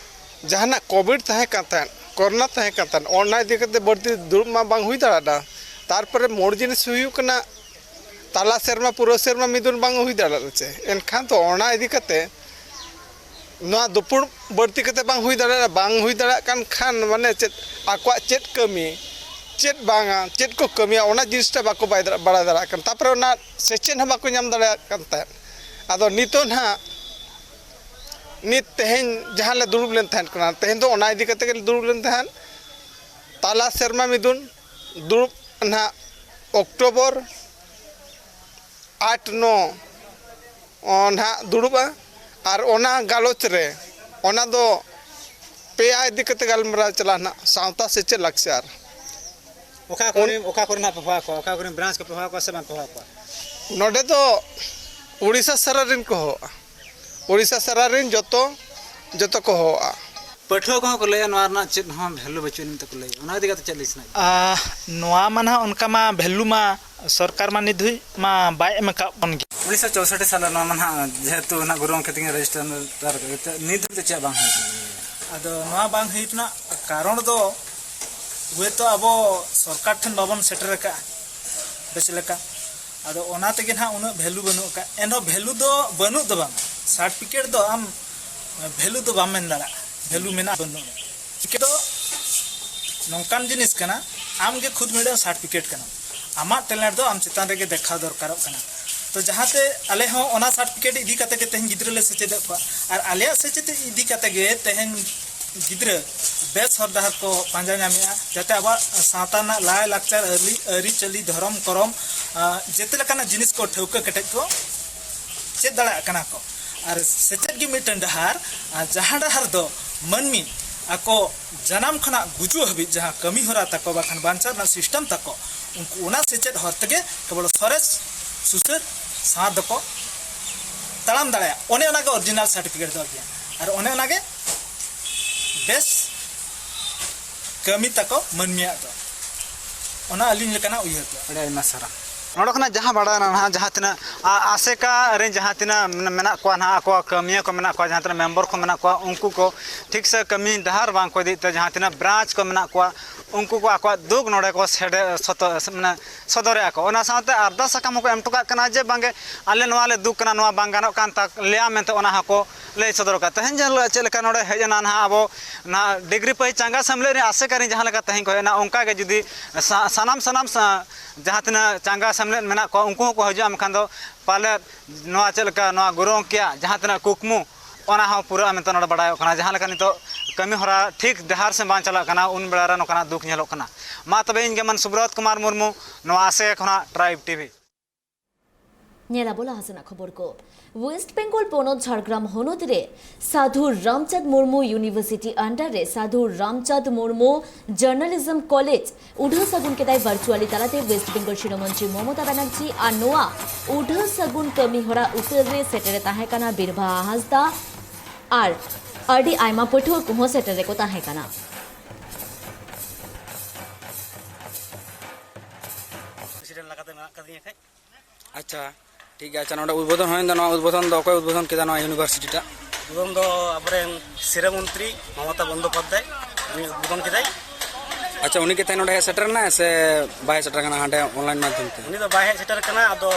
ᱡᱟᱦᱟᱱᱟᱜ ᱠᱳᱵᱷᱤᱰ ᱛᱟᱦᱮᱸ ᱠᱟᱱ ᱛᱟᱦᱮᱸᱫ, ᱠᱳᱨᱳᱱᱟ ᱛᱟᱦᱮᱸ ᱠᱟᱱ ᱛᱟᱦᱮᱸᱫ, ᱚᱱᱟ ᱤᱫᱤ ᱠᱟᱛᱮ ᱵᱟᱹᱲᱛᱤ ᱫᱩᱲᱩᱵ ᱢᱟ ᱵᱟᱝ ᱦᱩᱭ ᱫᱟᱲᱮᱭᱟᱜᱼᱟ᱾ ᱛᱟᱨᱯᱚᱨᱮ ᱢᱩᱲ ᱡᱤᱱᱤᱥ ᱦᱩᱭᱩᱜ ᱠᱟᱱᱟ, ᱛᱟᱞᱟ ᱥᱮᱨᱢᱟ, ᱯᱩᱨᱟᱹ ᱥᱮᱨᱢᱟ ᱢᱤᱫᱩᱱ ᱵᱟᱝ ᱦᱩᱭ ᱫᱟᱲᱮᱭᱟᱜᱼᱟ ᱪᱮ? ᱮᱱᱠᱷᱟᱱ ᱫᱚ ᱚᱱᱟ ᱤᱫᱤ ᱠᱟᱛᱮ ᱱᱚᱣᱟ ᱫᱩᱯᱩᱲ ᱵᱟᱹᱲᱛᱤ ᱠᱟᱛᱮ ᱵᱟᱝ ᱦᱩᱭ ᱫᱟᱲᱮᱭᱟᱜᱼᱟ᱾ ᱵᱟᱝ ᱦᱩᱭ ᱫᱟᱲᱮᱭᱟᱜ ᱠᱟᱱ ᱠᱷᱟᱱ, ᱢᱟᱱᱮ ᱪᱮᱫ, ᱟᱠᱚᱣᱟᱜ ᱪᱮᱫ ᱠᱟᱹᱢᱤ, ᱪᱮᱫ ᱵᱟᱝᱟ, ᱪᱮᱫ ᱠᱚ ᱠᱟᱹᱢᱤᱭᱟ, ᱚᱱᱟ ᱡᱤᱱᱤᱥᱴᱟ ᱵᱟᱠᱚ ᱵᱟᱭ ᱫᱟᱲᱮ-, ᱵᱟᱲᱟᱭ ᱫᱟᱲᱮᱭᱟᱜ ᱠᱟᱱ᱾ ᱛᱟᱨᱯᱚᱨᱮ ᱚᱱᱟ ᱥᱮᱪᱮᱫ ᱦᱚᱸ ᱵᱟᱠᱚ ᱧᱟᱢ ᱫᱟᱲᱮᱭᱟᱜ ᱠᱟᱱ ᱛᱟᱦᱮᱸᱫ᱾ ᱟᱫᱚ ᱱᱤᱛᱚᱜ ᱱᱟᱦᱟᱜ, ᱱᱤᱛ ᱛᱮᱦᱮᱧ ᱡᱟᱦᱟᱸ ᱞᱮ ᱫᱩᱲᱩᱵ ᱞᱮᱱ ᱛᱟᱦᱮᱸᱫ ᱠᱟᱱᱟ, ᱛᱮᱦᱮᱧ ᱫᱚ ᱚᱱᱟ ᱤᱫᱤ ᱠᱟᱛᱮ ᱜᱮᱞᱮ ᱫᱩᱲᱩᱵ ᱞᱮᱱ ᱛᱟᱦᱮᱸᱫ᱾ ᱛᱟᱞᱟ ᱥᱮᱨᱢᱟ ᱢᱤᱫᱩᱱ ᱫᱩᱲᱩᱵ ᱱᱟᱦᱟᱜ ᱚᱠᱴᱳᱵᱚᱨ ᱟᱴ ᱱᱚ ᱱᱟᱦᱟᱜ ᱫᱩᱲᱩᱵᱼᱟ᱾ ᱟᱨ ᱚᱱᱟ ᱜᱟᱞᱚᱪ ᱨᱮ, ᱚᱱᱟ ᱫᱚ ᱯᱮᱭᱟ ᱤᱫᱤ ᱠᱟᱛᱮ ᱜᱟᱞᱢᱟᱨᱟᱣ ᱪᱟᱞᱟᱜᱼᱟ ᱱᱟᱦᱟᱜ, ᱥᱟᱶᱛᱟ, ᱥᱮᱪᱮᱫ, ᱞᱟᱠᱪᱟᱨ᱾ ᱚᱠᱟ ᱠᱚᱨᱮ, ᱚᱠᱟ ᱠᱚᱨᱮ ᱱᱟᱦᱟᱜ ᱯᱮ ᱦᱚᱦᱚ ᱟᱠᱚᱣᱟ? ᱚᱠᱟ ᱠᱚᱨᱮ ᱵᱨᱟᱧᱪ ᱠᱚᱯᱮ ᱦᱚᱦᱚ ᱟᱠᱚᱣᱟ ᱥᱮ ᱵᱟᱝ ᱯᱮ ᱦᱚᱦᱚ ᱟᱠᱚᱣᱟ? ᱱᱚᱰᱮ ᱫᱚ ᱩᱲᱤᱥᱥᱟ ᱥᱟᱨᱟ ᱨᱮᱱ ᱠᱚ ᱦᱚᱦᱚᱜᱼᱟ᱾ ᱩᱲᱤᱥᱥᱟ ᱥᱟᱨᱟ ᱨᱮᱱ ᱡᱚᱛᱚ, ᱡᱚᱛᱚ ᱠᱚ ᱦᱚᱦᱚᱜᱼᱟ᱾ ᱯᱟᱹᱴᱷᱩᱣᱟᱹ ᱠᱚᱦᱚᱸ ᱠᱚ ᱞᱟᱹᱭᱟ ᱱᱚᱣᱟ ᱨᱮᱱᱟᱜ ᱪᱮᱫ ᱦᱚᱸ ᱵᱷᱮᱞᱩ ᱵᱟᱹᱪᱩᱜ ᱟᱹᱱᱤᱡ ᱛᱟᱠᱚ ᱞᱟᱹᱭᱟ, ᱚᱱᱟ ᱤᱫᱤ ᱠᱟᱛᱮ ᱪᱮᱫ ᱞᱟᱹᱭ ᱥᱟᱱᱟᱭᱮᱫ ᱵᱤᱱᱟ? ᱟᱦ, ᱱᱚᱣᱟ ᱢᱟ ᱱᱟᱦᱟᱜ ᱚᱱᱠᱟ ᱢᱟ ᱵᱷᱮᱞᱩ ᱢᱟ ᱥᱚᱨᱠᱟᱨ ᱢᱟ ᱱᱤᱛ ᱫᱷᱟᱹᱵᱤᱡ ᱢᱟ ᱵᱟᱭ ᱮᱢ ᱟᱠᱟᱫ ᱵᱚᱱ ᱜᱮ᱾ ᱩᱱᱤᱥᱥᱚ ᱪᱳᱥᱳᱴᱴᱤ ᱥᱟᱞ ᱨᱮ ᱱᱚᱣᱟ ᱢᱟ ᱱᱟᱦᱟᱜ ᱡᱮᱦᱮᱛᱩ ᱱᱟᱦᱟᱜ ᱜᱩᱨᱩ ᱜᱚᱢᱠᱮ ᱛᱤᱠᱤᱱ ᱨᱮᱡᱤᱥᱴᱟᱨ ᱠᱟᱜ ᱜᱮ, ᱱᱤᱛ ᱫᱷᱟᱹᱵᱤᱡ ᱛᱮ ᱪᱮᱫ ᱵᱟᱝ ᱦᱩᱭ ᱟᱠᱟᱱᱟ? ᱟᱫᱚ ᱱᱚᱣᱟ ᱵᱟᱝ ᱦᱩᱭ ᱨᱮᱱᱟᱜ ᱠᱟᱨᱚᱱ ᱫᱚ ᱦᱚᱭᱛᱳ ᱟᱵᱚ ᱥᱚᱨᱠᱟᱨ ᱴᱷᱮᱱ ᱵᱟᱵᱚᱱ ᱥᱮᱴᱮᱨ ᱟᱠᱟᱫᱼᱟ ᱵᱮᱥ ᱞᱮᱠᱟ᱾ ᱟᱫᱚ ᱚᱱᱟ ᱛᱮᱜᱮ ᱱᱟᱦᱟᱜ ᱩᱱᱟᱹᱜ ᱵᱷᱮᱞᱩ ᱵᱟᱹᱱᱩᱜ ᱟᱠᱟᱫ᱾ ᱮᱱᱨᱮᱦᱚᱸ ᱵᱷᱮᱞᱩ ᱫᱚ ᱵᱟᱹᱱᱩᱜ ᱫᱚ ᱵᱟᱝ, ᱥᱟᱨᱴᱤᱯᱷᱤᱠᱮᱴ ᱫᱚ ᱟᱢ ᱵᱷᱮᱞᱩ ᱫᱚ ᱵᱟᱢ ᱢᱮᱱ ᱫᱟᱲᱮᱭᱟᱜᱼᱟ ᱵᱷᱮᱞᱩ ᱢᱮᱱᱟᱜ ᱵᱟᱹᱱᱩᱜ᱾ ᱪᱤᱠᱟᱹ ᱫᱚ ᱱᱚᱝᱠᱟᱱ ᱡᱤᱱᱤᱥ ᱠᱟᱱᱟ, ᱟᱢ ᱜᱮ ᱠᱷᱩᱫ ᱢᱤᱫᱴᱟᱝ ᱥᱟᱨᱴᱤᱯᱷᱤᱠᱮᱴ ᱠᱟᱱᱟᱢ᱾ ᱟᱢᱟᱜ ᱴᱮᱞᱮᱱᱴ ᱫᱚ ᱟᱢ ᱪᱮᱛᱟᱱ ᱨᱮᱜᱮ ᱫᱮᱠᱷᱟᱣ ᱫᱚᱨᱠᱟᱨᱚᱜ ᱠᱟᱱᱟ᱾ ᱛᱚ ᱡᱟᱦᱟᱸᱛᱮ ᱟᱞᱮ ᱦᱚᱸ ᱚᱱᱟ ᱥᱟᱨᱴᱤᱯᱷᱤᱠᱮᱴ ᱤᱫᱤ ᱠᱟᱛᱮ ᱜᱮ ᱛᱮᱦᱮᱧ ᱜᱤᱫᱽᱨᱟᱹ ᱞᱮ ᱥᱮᱪᱮᱫᱮᱫ ᱠᱚᱣᱟ, ᱟᱨ ᱟᱞᱮᱭᱟᱜ ᱥᱮᱪᱮᱫ ᱤᱫᱤ ᱠᱟᱛᱮ ᱜᱮ ᱛᱮᱦᱮᱧ ᱜᱤᱫᱽᱨᱟᱹ ᱵᱮᱥ ᱦᱚᱨ ᱰᱟᱦᱟᱨ ᱠᱚ ᱯᱟᱸᱡᱟ ᱧᱟᱢᱮᱫᱼᱟ, ᱡᱟᱛᱮ ᱟᱵᱚᱣᱟᱜ ᱥᱟᱶᱛᱟ ᱨᱮᱱᱟᱜ ᱞᱟᱭᱼᱞᱟᱠᱪᱟᱨ, ᱟᱹᱨᱤ-, ᱟᱹᱨᱤᱪᱟᱹᱞᱤ, ᱫᱷᱚᱨᱚᱢ, ᱠᱚᱨᱚᱢ, ᱟᱸ, ᱡᱮᱛᱮ ᱞᱮᱠᱟᱱᱟᱜ ᱡᱤᱱᱤᱥ ᱠᱚ ᱴᱷᱟᱹᱣᱠᱟᱹ ᱠᱮᱴᱮᱡ ᱠᱚ ᱪᱮᱫ ᱫᱟᱲᱮᱭᱟᱜ ᱠᱟᱱᱟ ᱠᱚ᱾ ᱟᱨ ᱥᱮᱪᱮᱫ ᱜᱮ ᱢᱤᱫᱴᱟᱝ ᱰᱟᱦᱟᱨ, ᱟᱨ ᱡᱟᱦᱟᱸ ᱰᱟᱦᱟᱨ ᱫᱚ ᱢᱟᱹᱱᱢᱤ ᱟᱠᱚ ᱡᱟᱱᱟᱢ ᱠᱷᱚᱱᱟᱜ ᱜᱩᱡᱩᱜ ᱦᱟᱹᱵᱤᱡ ᱡᱟᱦᱟᱸ ᱠᱟᱹᱢᱤ ᱦᱚᱨᱟ ᱛᱟᱠᱚ ᱵᱟᱠᱷᱟᱱ ᱵᱟᱧᱪᱟᱣ ᱨᱮᱱᱟᱜ ᱥᱤᱥᱴᱮᱢ ᱛᱟᱠᱚ, ᱩᱱᱠᱩ ᱚᱱᱟ ᱥᱮᱪᱮᱫ ᱦᱚᱨ ᱛᱮᱜᱮ ᱠᱮᱵᱚᱞ ᱥᱚᱨᱮᱥ ᱥᱩᱥᱟᱹᱨ ᱥᱟᱶᱟᱨ ᱫᱚᱠᱚ ᱛᱟᱲᱟᱢ ᱫᱟᱲᱮᱭᱟᱜᱼᱟ᱾ ᱚᱱᱮ ᱚᱱᱟᱜᱮ ᱚᱨᱤᱡᱤᱱᱟᱞ ᱥᱟᱨᱴᱤᱯᱷᱤᱠᱮᱴ ᱫᱚ ᱟᱨᱠᱤ᱾ ᱟᱨ ᱚᱱᱮ ᱚᱱᱟᱜᱮ ᱵᱮᱥ ᱠᱟᱹᱢᱤ ᱛᱟᱠᱚ ᱢᱟᱹᱱᱢᱤᱭᱟᱜ ᱫᱚ᱾ ᱚᱱᱟ ᱟᱹᱞᱤᱧ ᱞᱮᱠᱟᱱᱟᱜ ᱩᱭᱦᱟᱹᱨ ᱫᱚ᱾ ᱟᱹᱰᱤ ᱟᱭᱢᱟ ᱥᱟᱨᱦᱟᱣ᱾ ᱱᱚᱰᱮ ᱠᱷᱚᱱᱟᱜ ᱡᱟᱦᱟᱸ ᱵᱟᱲᱟᱭ ᱱᱟᱦᱟᱜ, ᱡᱟᱦᱟᱸ ᱛᱤᱱᱟᱹᱜ ᱟ-, ᱟᱥᱮᱠᱟ ᱨᱮᱱ ᱡᱟᱦᱟᱸ ᱛᱤᱱᱟᱹᱜ ᱢᱮᱱᱟᱜ ᱠᱚᱣᱟ ᱱᱟᱦᱟᱜ, ᱟᱠᱚᱣᱟᱜ ᱠᱟᱹᱢᱤᱭᱟᱹ ᱠᱚ ᱢᱮᱱᱟᱜ ᱠᱚᱣᱟ, ᱡᱟᱦᱟᱸ ᱛᱤᱱᱟᱹᱜ ᱢᱮᱢᱵᱚᱨ ᱠᱚ ᱢᱮᱱᱟᱜ ᱠᱚᱣᱟ, ᱩᱱᱠᱩ ᱠᱚ ᱴᱷᱤᱠ ᱥᱮ ᱠᱟᱹᱢᱤ ᱰᱟᱦᱟᱨ ᱵᱟᱝ ᱠᱚ ᱤᱫᱤᱭᱮᱫ ᱛᱮ, ᱡᱟᱦᱟᱸ ᱛᱤᱱᱟᱹᱜ ᱵᱨᱟᱧᱪ ᱠᱚ ᱢᱮᱱᱟᱜ ᱠᱚᱣᱟ, ᱩᱱᱠᱩ ᱠᱚ ᱟᱠᱚᱣᱟᱜ ᱫᱩᱠ ᱱᱚᱰᱮ ᱠᱚ ᱥᱮᱰᱮ-, ᱥᱚᱛᱚ-, ᱢᱟᱱᱮ ᱥᱚᱫᱚᱨᱮᱜᱼᱟ ᱠᱚ᱾ ᱚᱱᱟ ᱥᱟᱶᱛᱮ ᱟᱨᱫᱟᱥ ᱥᱟᱠᱟᱢ ᱦᱚᱸᱠᱚ ᱮᱢ ᱦᱚᱴᱚ ᱠᱟᱜ ᱠᱟᱱᱟ ᱡᱮ ᱵᱟᱝᱜᱮ, ᱟᱞᱮ ᱱᱚᱣᱟ ᱞᱮ ᱫᱩᱠ ᱠᱟᱱᱟ, ᱱᱚᱣᱟ ᱵᱟᱝ ᱜᱟᱱᱚᱜ ᱠᱟᱱ ᱛᱟᱞᱮᱭᱟ ᱢᱮᱱᱛᱮ ᱚᱱᱟ ᱦᱚᱸᱠᱚ ᱞᱟᱹᱭ ᱥᱚᱫᱚᱨ ᱠᱟᱜᱼᱟ᱾ ᱛᱮᱦᱮᱧ ᱡᱮ ᱦᱤᱞᱳᱜ ᱪᱮᱫ ᱞᱮᱠᱟ ᱱᱚᱰᱮ ᱦᱮᱡ ᱮᱱᱟ ᱱᱟᱦᱟᱜ, ᱟᱵᱚ ᱱᱟᱦᱟᱜ ᱰᱤᱜᱽᱨᱤ ᱯᱟᱹᱭ ᱪᱟᱸᱜᱟ ᱥᱮᱢᱞᱮᱫ ᱨᱮᱱ ᱟᱥᱮᱠᱟ ᱨᱮᱱ ᱡᱟᱦᱟᱸ ᱞᱮᱠᱟ ᱛᱮᱦᱮᱧ ᱠᱚ ᱦᱮᱡ ᱮᱱᱟ, ᱚᱱᱠᱟ ᱜᱮ ᱡᱩᱫᱤ ᱥᱟ-, ᱥᱟᱱᱟᱢ, ᱥᱟᱱᱟᱢ ᱥᱟ-, ᱡᱟᱦᱟᱸ ᱛᱤᱱᱟᱹᱜ ᱪᱟᱸᱜᱟ ᱥᱮᱢᱞᱮᱫ ᱢᱮᱱᱟᱜ ᱠᱚᱣᱟ, ᱩᱱᱠᱩ ᱦᱚᱸᱠᱚ ᱦᱤᱡᱩᱜᱼᱟ, ᱢᱮᱱᱠᱷᱟᱱ ᱫᱚ ᱯᱟᱞᱮᱫ ᱱᱚᱣᱟ ᱪᱮᱫ ᱞᱮᱠᱟ ᱱᱚᱣᱟ ᱜᱩᱨᱩ ᱜᱚᱢᱠᱮᱭᱟᱜ ᱡᱟᱦᱟᱸ ᱛᱤᱱᱟᱹᱜ ᱠᱩᱠᱢᱩ, ᱚᱱᱟ ᱦᱚᱸ ᱯᱩᱨᱟᱹᱜᱼᱟ ᱢᱮᱱᱛᱮ ᱱᱚᱰᱮ ᱵᱟᱲᱟᱭᱚᱜ ᱠᱟᱱᱟ᱾ ᱡᱟᱦᱟᱸ ᱞᱮᱠᱟ ᱱᱤᱛᱚᱜ ᱠᱟᱹᱢᱤ ᱦᱚᱨᱟ ᱴᱷᱤᱠ ᱰᱟᱦᱟᱨ ᱥᱮᱫ ᱵᱟᱝ ᱪᱟᱞᱟᱜ ᱠᱟᱱᱟ, ᱩᱱ ᱵᱮᱲᱟ ᱨᱮ ᱱᱚᱝᱠᱟᱱᱟᱜ ᱫᱩᱠ ᱧᱮᱞᱚᱜ ᱠᱟᱱᱟ᱾ ᱢᱟ ᱛᱚᱵᱮ, ᱤᱧ ᱜᱮ ᱢᱟᱱ ᱥᱩᱵᱨᱚᱛ ᱠᱩᱢᱟᱨ ᱢᱩᱨᱢᱩ, ᱱᱚᱣᱟ ᱟᱥᱮ ᱠᱷᱚᱱᱟᱜ ᱴᱨᱟᱭᱤᱵᱽ ᱴᱤᱵᱷᱤ᱾ ᱧᱮᱞ ᱟᱵᱚ ᱞᱟᱦᱟ ᱥᱮᱱᱟᱜ ᱠᱷᱚᱵᱚᱨ ᱠᱚ᱾ ᱣᱮᱥᱴ ᱵᱮᱝᱜᱚᱞ ᱯᱚᱱᱚᱛ ᱡᱷᱟᱲᱜᱨᱟᱢ ᱦᱚᱱᱚᱛ ᱨᱮ ᱥᱟᱫᱷᱩ ᱨᱟᱢᱪᱟᱸᱫᱽ ᱢᱩᱨᱢᱩ ᱤᱭᱩᱱᱤᱵᱷᱟᱨᱥᱤᱴᱤ under ᱨᱮ ᱥᱟᱫᱷᱩ ᱨᱟᱢᱪᱟᱸᱫᱽ ᱢᱩᱨᱢᱩ ᱡᱟᱨᱱᱟᱞᱤᱡᱚᱢ ᱠᱚᱞᱮᱡᱽ ᱩᱰᱷᱟᱹ ᱥᱟᱹᱜᱩᱱ ᱠᱮᱫᱟᱭ ᱵᱷᱟᱨᱪᱩᱣᱟᱞᱤ ᱛᱟᱞᱟᱛᱮ ᱣᱮᱥᱴ ᱵᱮᱝᱜᱚᱞ ᱥᱤᱨᱟᱹ ᱢᱚᱱᱛᱨᱤ ᱢᱚᱢᱚᱛᱟ ᱵᱟᱱᱟᱨᱡᱤ᱾ ᱟᱨ ᱱᱚᱣᱟ ᱩᱰᱷᱟᱹ ᱥᱟᱹᱜᱩᱱ ᱠᱟᱹᱢᱤ ᱦᱚᱨᱟ ᱩᱛᱟᱹᱨ ᱨᱮ ᱥᱮᱴᱮᱨ ᱮ ᱛᱟᱦᱮᱸ ᱠᱟᱱᱟ ᱵᱤᱨᱵᱟᱦᱟ ᱦᱟᱸᱥᱫᱟ ᱟᱨ ᱟᱹᱰᱤ ᱟᱭᱢᱟ ᱯᱟᱹᱴᱷᱩᱣᱟᱹ ᱠᱚᱦᱚᱸ ᱥᱮᱴᱮᱨ ᱨᱮᱠᱚ ᱛᱟᱦᱮᱸ ᱠᱟᱱᱟ᱾ ᱯᱨᱮᱥᱤᱰᱮᱱᱴ ᱞᱮᱠᱟᱛᱮ ᱢᱮᱱᱟᱜ ᱠᱟᱫᱤᱧᱟ ᱠᱷᱟᱡ᱾ ᱟᱪᱪᱷᱟ, ᱴᱷᱤᱠ ᱜᱮᱭᱟ᱾ ᱟᱪᱪᱷᱟ, ᱱᱚᱰᱮ ᱩᱫᱵᱳᱫᱷᱚᱱ ᱦᱩᱭᱮᱱ ᱫᱚ, ᱱᱚᱣᱟ ᱩᱫᱵᱳᱫᱷᱚᱱ ᱫᱚ ᱚᱠᱚᱭ ᱩᱫᱵᱳᱫᱷᱚᱱ ᱠᱮᱫᱟ ᱱᱚᱣᱟ ᱤᱭᱩᱱᱤᱵᱷᱟᱨᱥᱤᱴᱤ ᱴᱟᱜ? ᱩᱫᱵᱳᱫᱷᱚᱱ ᱫᱚ ᱟᱵᱚᱨᱮᱱ ᱥᱤᱨᱟᱹ ᱢᱚᱱᱛᱨᱤ ᱢᱚᱢᱚᱛᱟ ᱵᱚᱱᱫᱳᱯᱟᱫᱽᱫᱷᱟᱭ, ᱩᱱᱤ ᱩᱫᱵᱳᱫᱷᱚᱱ ᱠᱮᱫᱟᱭ᱾ ᱟᱪᱪᱷᱟ, ᱩᱱᱤ ᱜᱮ ᱛᱮᱦᱮᱧ ᱱᱚᱰᱮ ᱦᱮᱡ ᱥᱮᱴᱮᱨ ᱮᱱᱟᱭ ᱥᱮ ᱵᱟᱭ ᱦᱮᱡ ᱥᱮᱴᱮᱨ ᱟᱠᱟᱱᱟ ᱦᱟᱸᱰᱮ ᱚᱱᱞᱟᱭᱤᱱ ᱢᱟᱫᱽᱫᱷᱚᱢ ᱛᱮ? ᱩᱱᱤ ᱫᱚ ᱵᱟᱭ ᱦᱮᱡ ᱥᱮᱴᱮᱨ ᱟᱠᱟᱱᱟ, ᱟᱫᱚ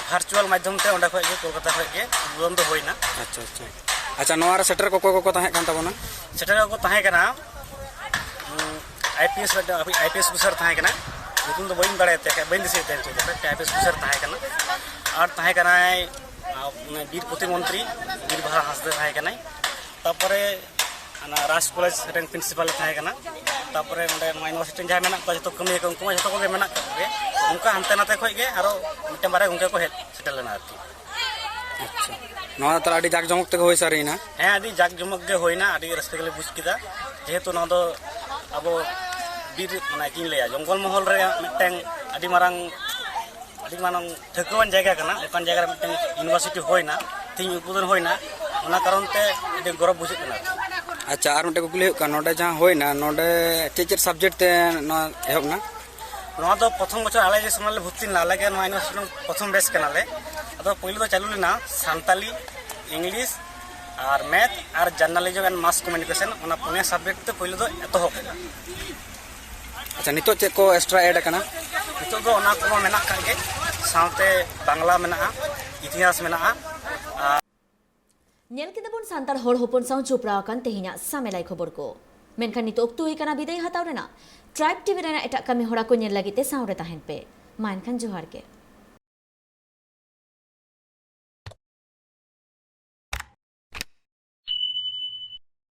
ᱵᱷᱟᱨᱪᱩᱣᱟᱞ ᱢᱟᱫᱽᱫᱷᱚᱢ ᱛᱮ ᱚᱸᱰᱮ ᱠᱷᱚᱡ ᱜᱮ, ᱠᱳᱞᱠᱟᱛᱟ ᱠᱷᱚᱡ ᱜᱮ ᱩᱫᱵᱳᱫᱷᱚᱱ ᱫᱚ ᱦᱩᱭᱱᱟ᱾ ᱟᱪᱪᱷᱟ, ᱟᱪᱪᱷᱟ᱾ ᱟᱪᱪᱷᱟ, ᱱᱚᱣᱟ ᱨᱮ ᱥᱮᱴᱮᱨ ᱠᱚ ᱚᱠᱚᱭ ᱠᱚᱠᱚ ᱛᱟᱦᱮᱸ ᱠᱟᱱ ᱛᱟᱵᱚᱱᱟ? ᱥᱮᱴᱮᱨ ᱠᱚᱠᱚ ᱛᱟᱦᱮᱸ ᱠᱟᱱᱟ, ᱩᱸ, ᱟᱭ ᱯᱤ ᱮᱥ ᱢᱤᱫᱴᱮᱱ, ᱟᱭ ᱯᱤ ᱮᱥ ᱚᱯᱷᱤᱥᱟᱨ ᱛᱟᱦᱮᱸ ᱠᱟᱱᱟ, ᱧᱩᱛᱩᱢ ᱫᱚ ᱵᱟᱹᱧ ᱵᱟᱲᱟᱭᱟ ᱛᱟᱦᱮᱸ, ᱵᱟᱹᱧ ᱫᱤᱥᱟᱹᱭᱮᱫ ᱛᱟᱦᱮᱸ ᱱᱤᱛᱚᱜ ᱫᱚ, ᱢᱤᱫᱴᱮᱱ ᱟᱭ ᱯᱤ ᱮᱥ ᱚᱯᱷᱤᱥᱟᱨ ᱛᱟᱦᱮᱸ ᱠᱟᱱᱟ᱾ ᱟᱨ ᱛᱟᱦᱮᱸ ᱠᱟᱱᱟᱭ, ᱟ, ᱩᱱᱤ ᱵᱤᱨ ᱯᱨᱚᱛᱤᱢᱚᱱᱛᱨᱤ ᱵᱤᱨ ᱵᱟᱦᱟ ᱦᱟᱸᱥᱫᱟ ᱛᱟᱦᱮᱸ ᱠᱟᱱᱟᱭ᱾ ᱛᱟᱨᱯᱚᱨᱮ ᱚᱱᱟ ᱨᱟᱡᱽ ᱠᱚᱞᱮᱡᱽ ᱨᱮᱱ ᱯᱨᱤᱱᱥᱤᱯᱟᱞᱮ ᱛᱟᱦᱮᱸ ᱠᱟᱱᱟ᱾ ᱛᱟᱨᱯᱚᱨᱮ ᱱᱚᱰᱮ ᱱᱚᱣᱟ ᱤᱭᱩᱱᱤᱵᱷᱟᱨᱥᱤᱴᱤ ᱨᱮᱱ ᱡᱟᱦᱟᱸᱭ ᱢᱮᱱᱟᱜ ᱠᱚᱣᱟ, ᱡᱚᱛᱚ ᱠᱟᱹᱢᱤᱭᱟᱹ ᱠᱚ, ᱩᱱᱠᱩ ᱢᱟ ᱡᱚᱛᱚ ᱠᱚᱜᱮ ᱢᱮᱱᱟᱜ ᱠᱟᱜ ᱠᱚᱜᱮ᱾ ᱚᱱᱠᱟ ᱦᱟᱱᱛᱮ ᱱᱟᱛᱮ ᱠᱷᱚᱡ ᱜᱮ ᱟᱨᱚ ᱢᱤᱫᱴᱮᱱ ᱵᱟᱨᱭᱟ ᱜᱚᱢᱠᱮ ᱠᱚ ᱦᱮᱡ ᱥᱮᱴᱮᱨ ᱞᱮᱱᱟ ᱟᱨᱠᱤ᱾ ᱟᱪᱪᱷᱟ᱾ ᱱᱚᱣᱟ ᱫᱚ ᱛᱟᱦᱚᱞᱮ ᱟᱹᱰᱤ ᱡᱟᱠ ᱡᱚᱢᱚᱠ ᱛᱮᱜᱮ ᱦᱩᱭ ᱥᱟᱹᱨᱤᱭᱮᱱᱟ? ᱦᱮᱸ, ᱟᱹᱰᱤ ᱡᱟᱠ ᱡᱚᱢᱚᱠ ᱜᱮ ᱦᱩᱭᱱᱟ, ᱟᱹᱰᱤ ᱨᱟᱹᱥᱠᱟᱹ ᱜᱮᱞᱮ ᱵᱩᱡᱽ ᱠᱮᱫᱟ᱾ ᱡᱮᱦᱮᱛᱩ ᱱᱚᱣᱟ ᱫᱚ ᱟᱵᱚ ᱵᱤᱨ, ᱢᱟᱱᱮ ᱪᱮᱫ ᱤᱧ ᱞᱟᱹᱭᱟ, ᱡᱚᱝᱜᱚᱞ ᱢᱚᱦᱚᱞ ᱨᱮᱭᱟᱜ ᱢᱤᱫᱴᱟᱝ ᱟᱹᱰᱤ ᱢᱟᱨᱟᱝ, ᱟᱹᱰᱤ ᱢᱟᱨᱟᱝ ᱴᱷᱟᱹᱣᱠᱟᱹᱣᱟᱱ ᱡᱟᱭᱜᱟ ᱠᱟᱱᱟ᱾ ᱚᱱᱠᱟᱱ ᱡᱟᱭᱜᱟ ᱨᱮ ᱢᱤᱫᱴᱟᱝ university ᱦᱩᱭᱱᱟ, ᱛᱮᱦᱮᱧ ᱩᱫᱵᱳᱫᱚᱱ ᱦᱩᱭᱱᱟ, ᱚᱱᱟ ᱠᱟᱨᱚᱱ ᱛᱮ ᱟᱹᱰᱤ ᱜᱚᱨᱚᱵᱽ ᱵᱩᱡᱷᱟᱹᱜ ᱠᱟᱱᱟ ᱟᱨᱠᱤ᱾ ᱟᱪᱪᱷᱟ, ᱟᱨ ᱢᱤᱫᱴᱮᱱ ᱠᱩᱠᱞᱤ ᱦᱩᱭᱩᱜ ᱠᱟᱱᱟ, ᱱᱚᱰᱮ ᱡᱟᱦᱟᱸ ᱦᱩᱭᱱᱟ, ᱱᱚᱰᱮ ᱪᱮᱫ ᱪᱮᱫ subject ᱛᱮ ᱱᱚᱣᱟ ᱮᱦᱚᱵ ᱮᱱᱟ? ᱱᱚᱣᱟ ᱫᱚ ᱯᱨᱚᱛᱷᱚᱢ ᱵᱚᱪᱷᱚᱨ ᱟᱞᱮ ᱡᱮ ᱥᱚᱢᱚᱭ ᱞᱮ ᱵᱷᱚᱨᱛᱤ ᱞᱮᱱᱟ, ᱟᱞᱮ ᱜᱮ ᱱᱚᱣᱟ university ᱨᱮᱱ ᱯᱨᱚᱛᱷᱚᱢ batch ᱠᱟᱱᱟᱞᱮ᱾ ᱟᱫᱚ ᱯᱳᱭᱞᱳ ᱫᱚ ᱪᱟᱹᱞᱩ ᱞᱮᱱᱟ Santali, English R Math R Journalism and Mass Communication, ᱚᱱᱟ ᱯᱩᱱᱭᱟ subject ᱛᱮ ᱯᱳᱭᱞᱳ ᱫᱚ ᱮᱛᱚᱦᱚᱵ ᱮᱱᱟ᱾ ᱟᱪᱪᱷᱟ, ᱱᱤᱛᱚᱜ ᱪᱮᱫ ᱠᱚ extra add ᱟᱠᱟᱱᱟ? ᱱᱤᱛᱚᱜ ᱫᱚ ᱚᱱᱟ ᱠᱚᱢᱟ ᱢᱮᱱᱟᱜ ᱟᱠᱟᱫ ᱜᱮ, ᱥᱟᱶᱛᱮ ᱵᱟᱝᱞᱟ ᱢᱮᱱᱟᱜᱼᱟ, ᱤᱛᱤᱦᱟᱥ ᱢᱮᱱᱟᱜᱼᱟ᱾ ᱧᱮᱞ ᱠᱮᱫᱟ ᱵᱚᱱ ᱥᱟᱱᱛᱟᱲ ᱦᱚᱲ ᱦᱚᱯᱚᱱ ᱥᱟᱶ ᱡᱚᱯᱲᱟᱣ ᱟᱠᱟᱱ ᱛᱮᱦᱮᱧᱟᱜ ᱥᱟᱢᱮᱞᱟᱭ ᱠᱷᱚᱵᱚᱨ ᱠᱚ᱾ ᱢᱮᱱᱠᱷᱟᱱ ᱱᱤᱛᱚᱜ ᱚᱠᱛᱚ ᱦᱩᱭ ᱟᱠᱟᱱᱟ ᱵᱤᱫᱟᱹᱭ ᱦᱟᱛᱟᱣ ᱨᱮᱱᱟᱜ᱾ Tribe TV ᱨᱮᱱᱟᱜ ᱮᱴᱟᱜ ᱠᱟᱹᱢᱤ ᱦᱚᱨᱟ ᱠᱚ ᱧᱮᱞ ᱞᱟᱹᱜᱤᱫ ᱛᱮ ᱥᱟᱶ ᱨᱮ ᱛᱟᱦᱮᱱ ᱯᱮ᱾ ᱢᱟ ᱮᱱᱠᱷᱟᱱ ᱡᱚᱦᱟᱨ ᱜᱮ᱾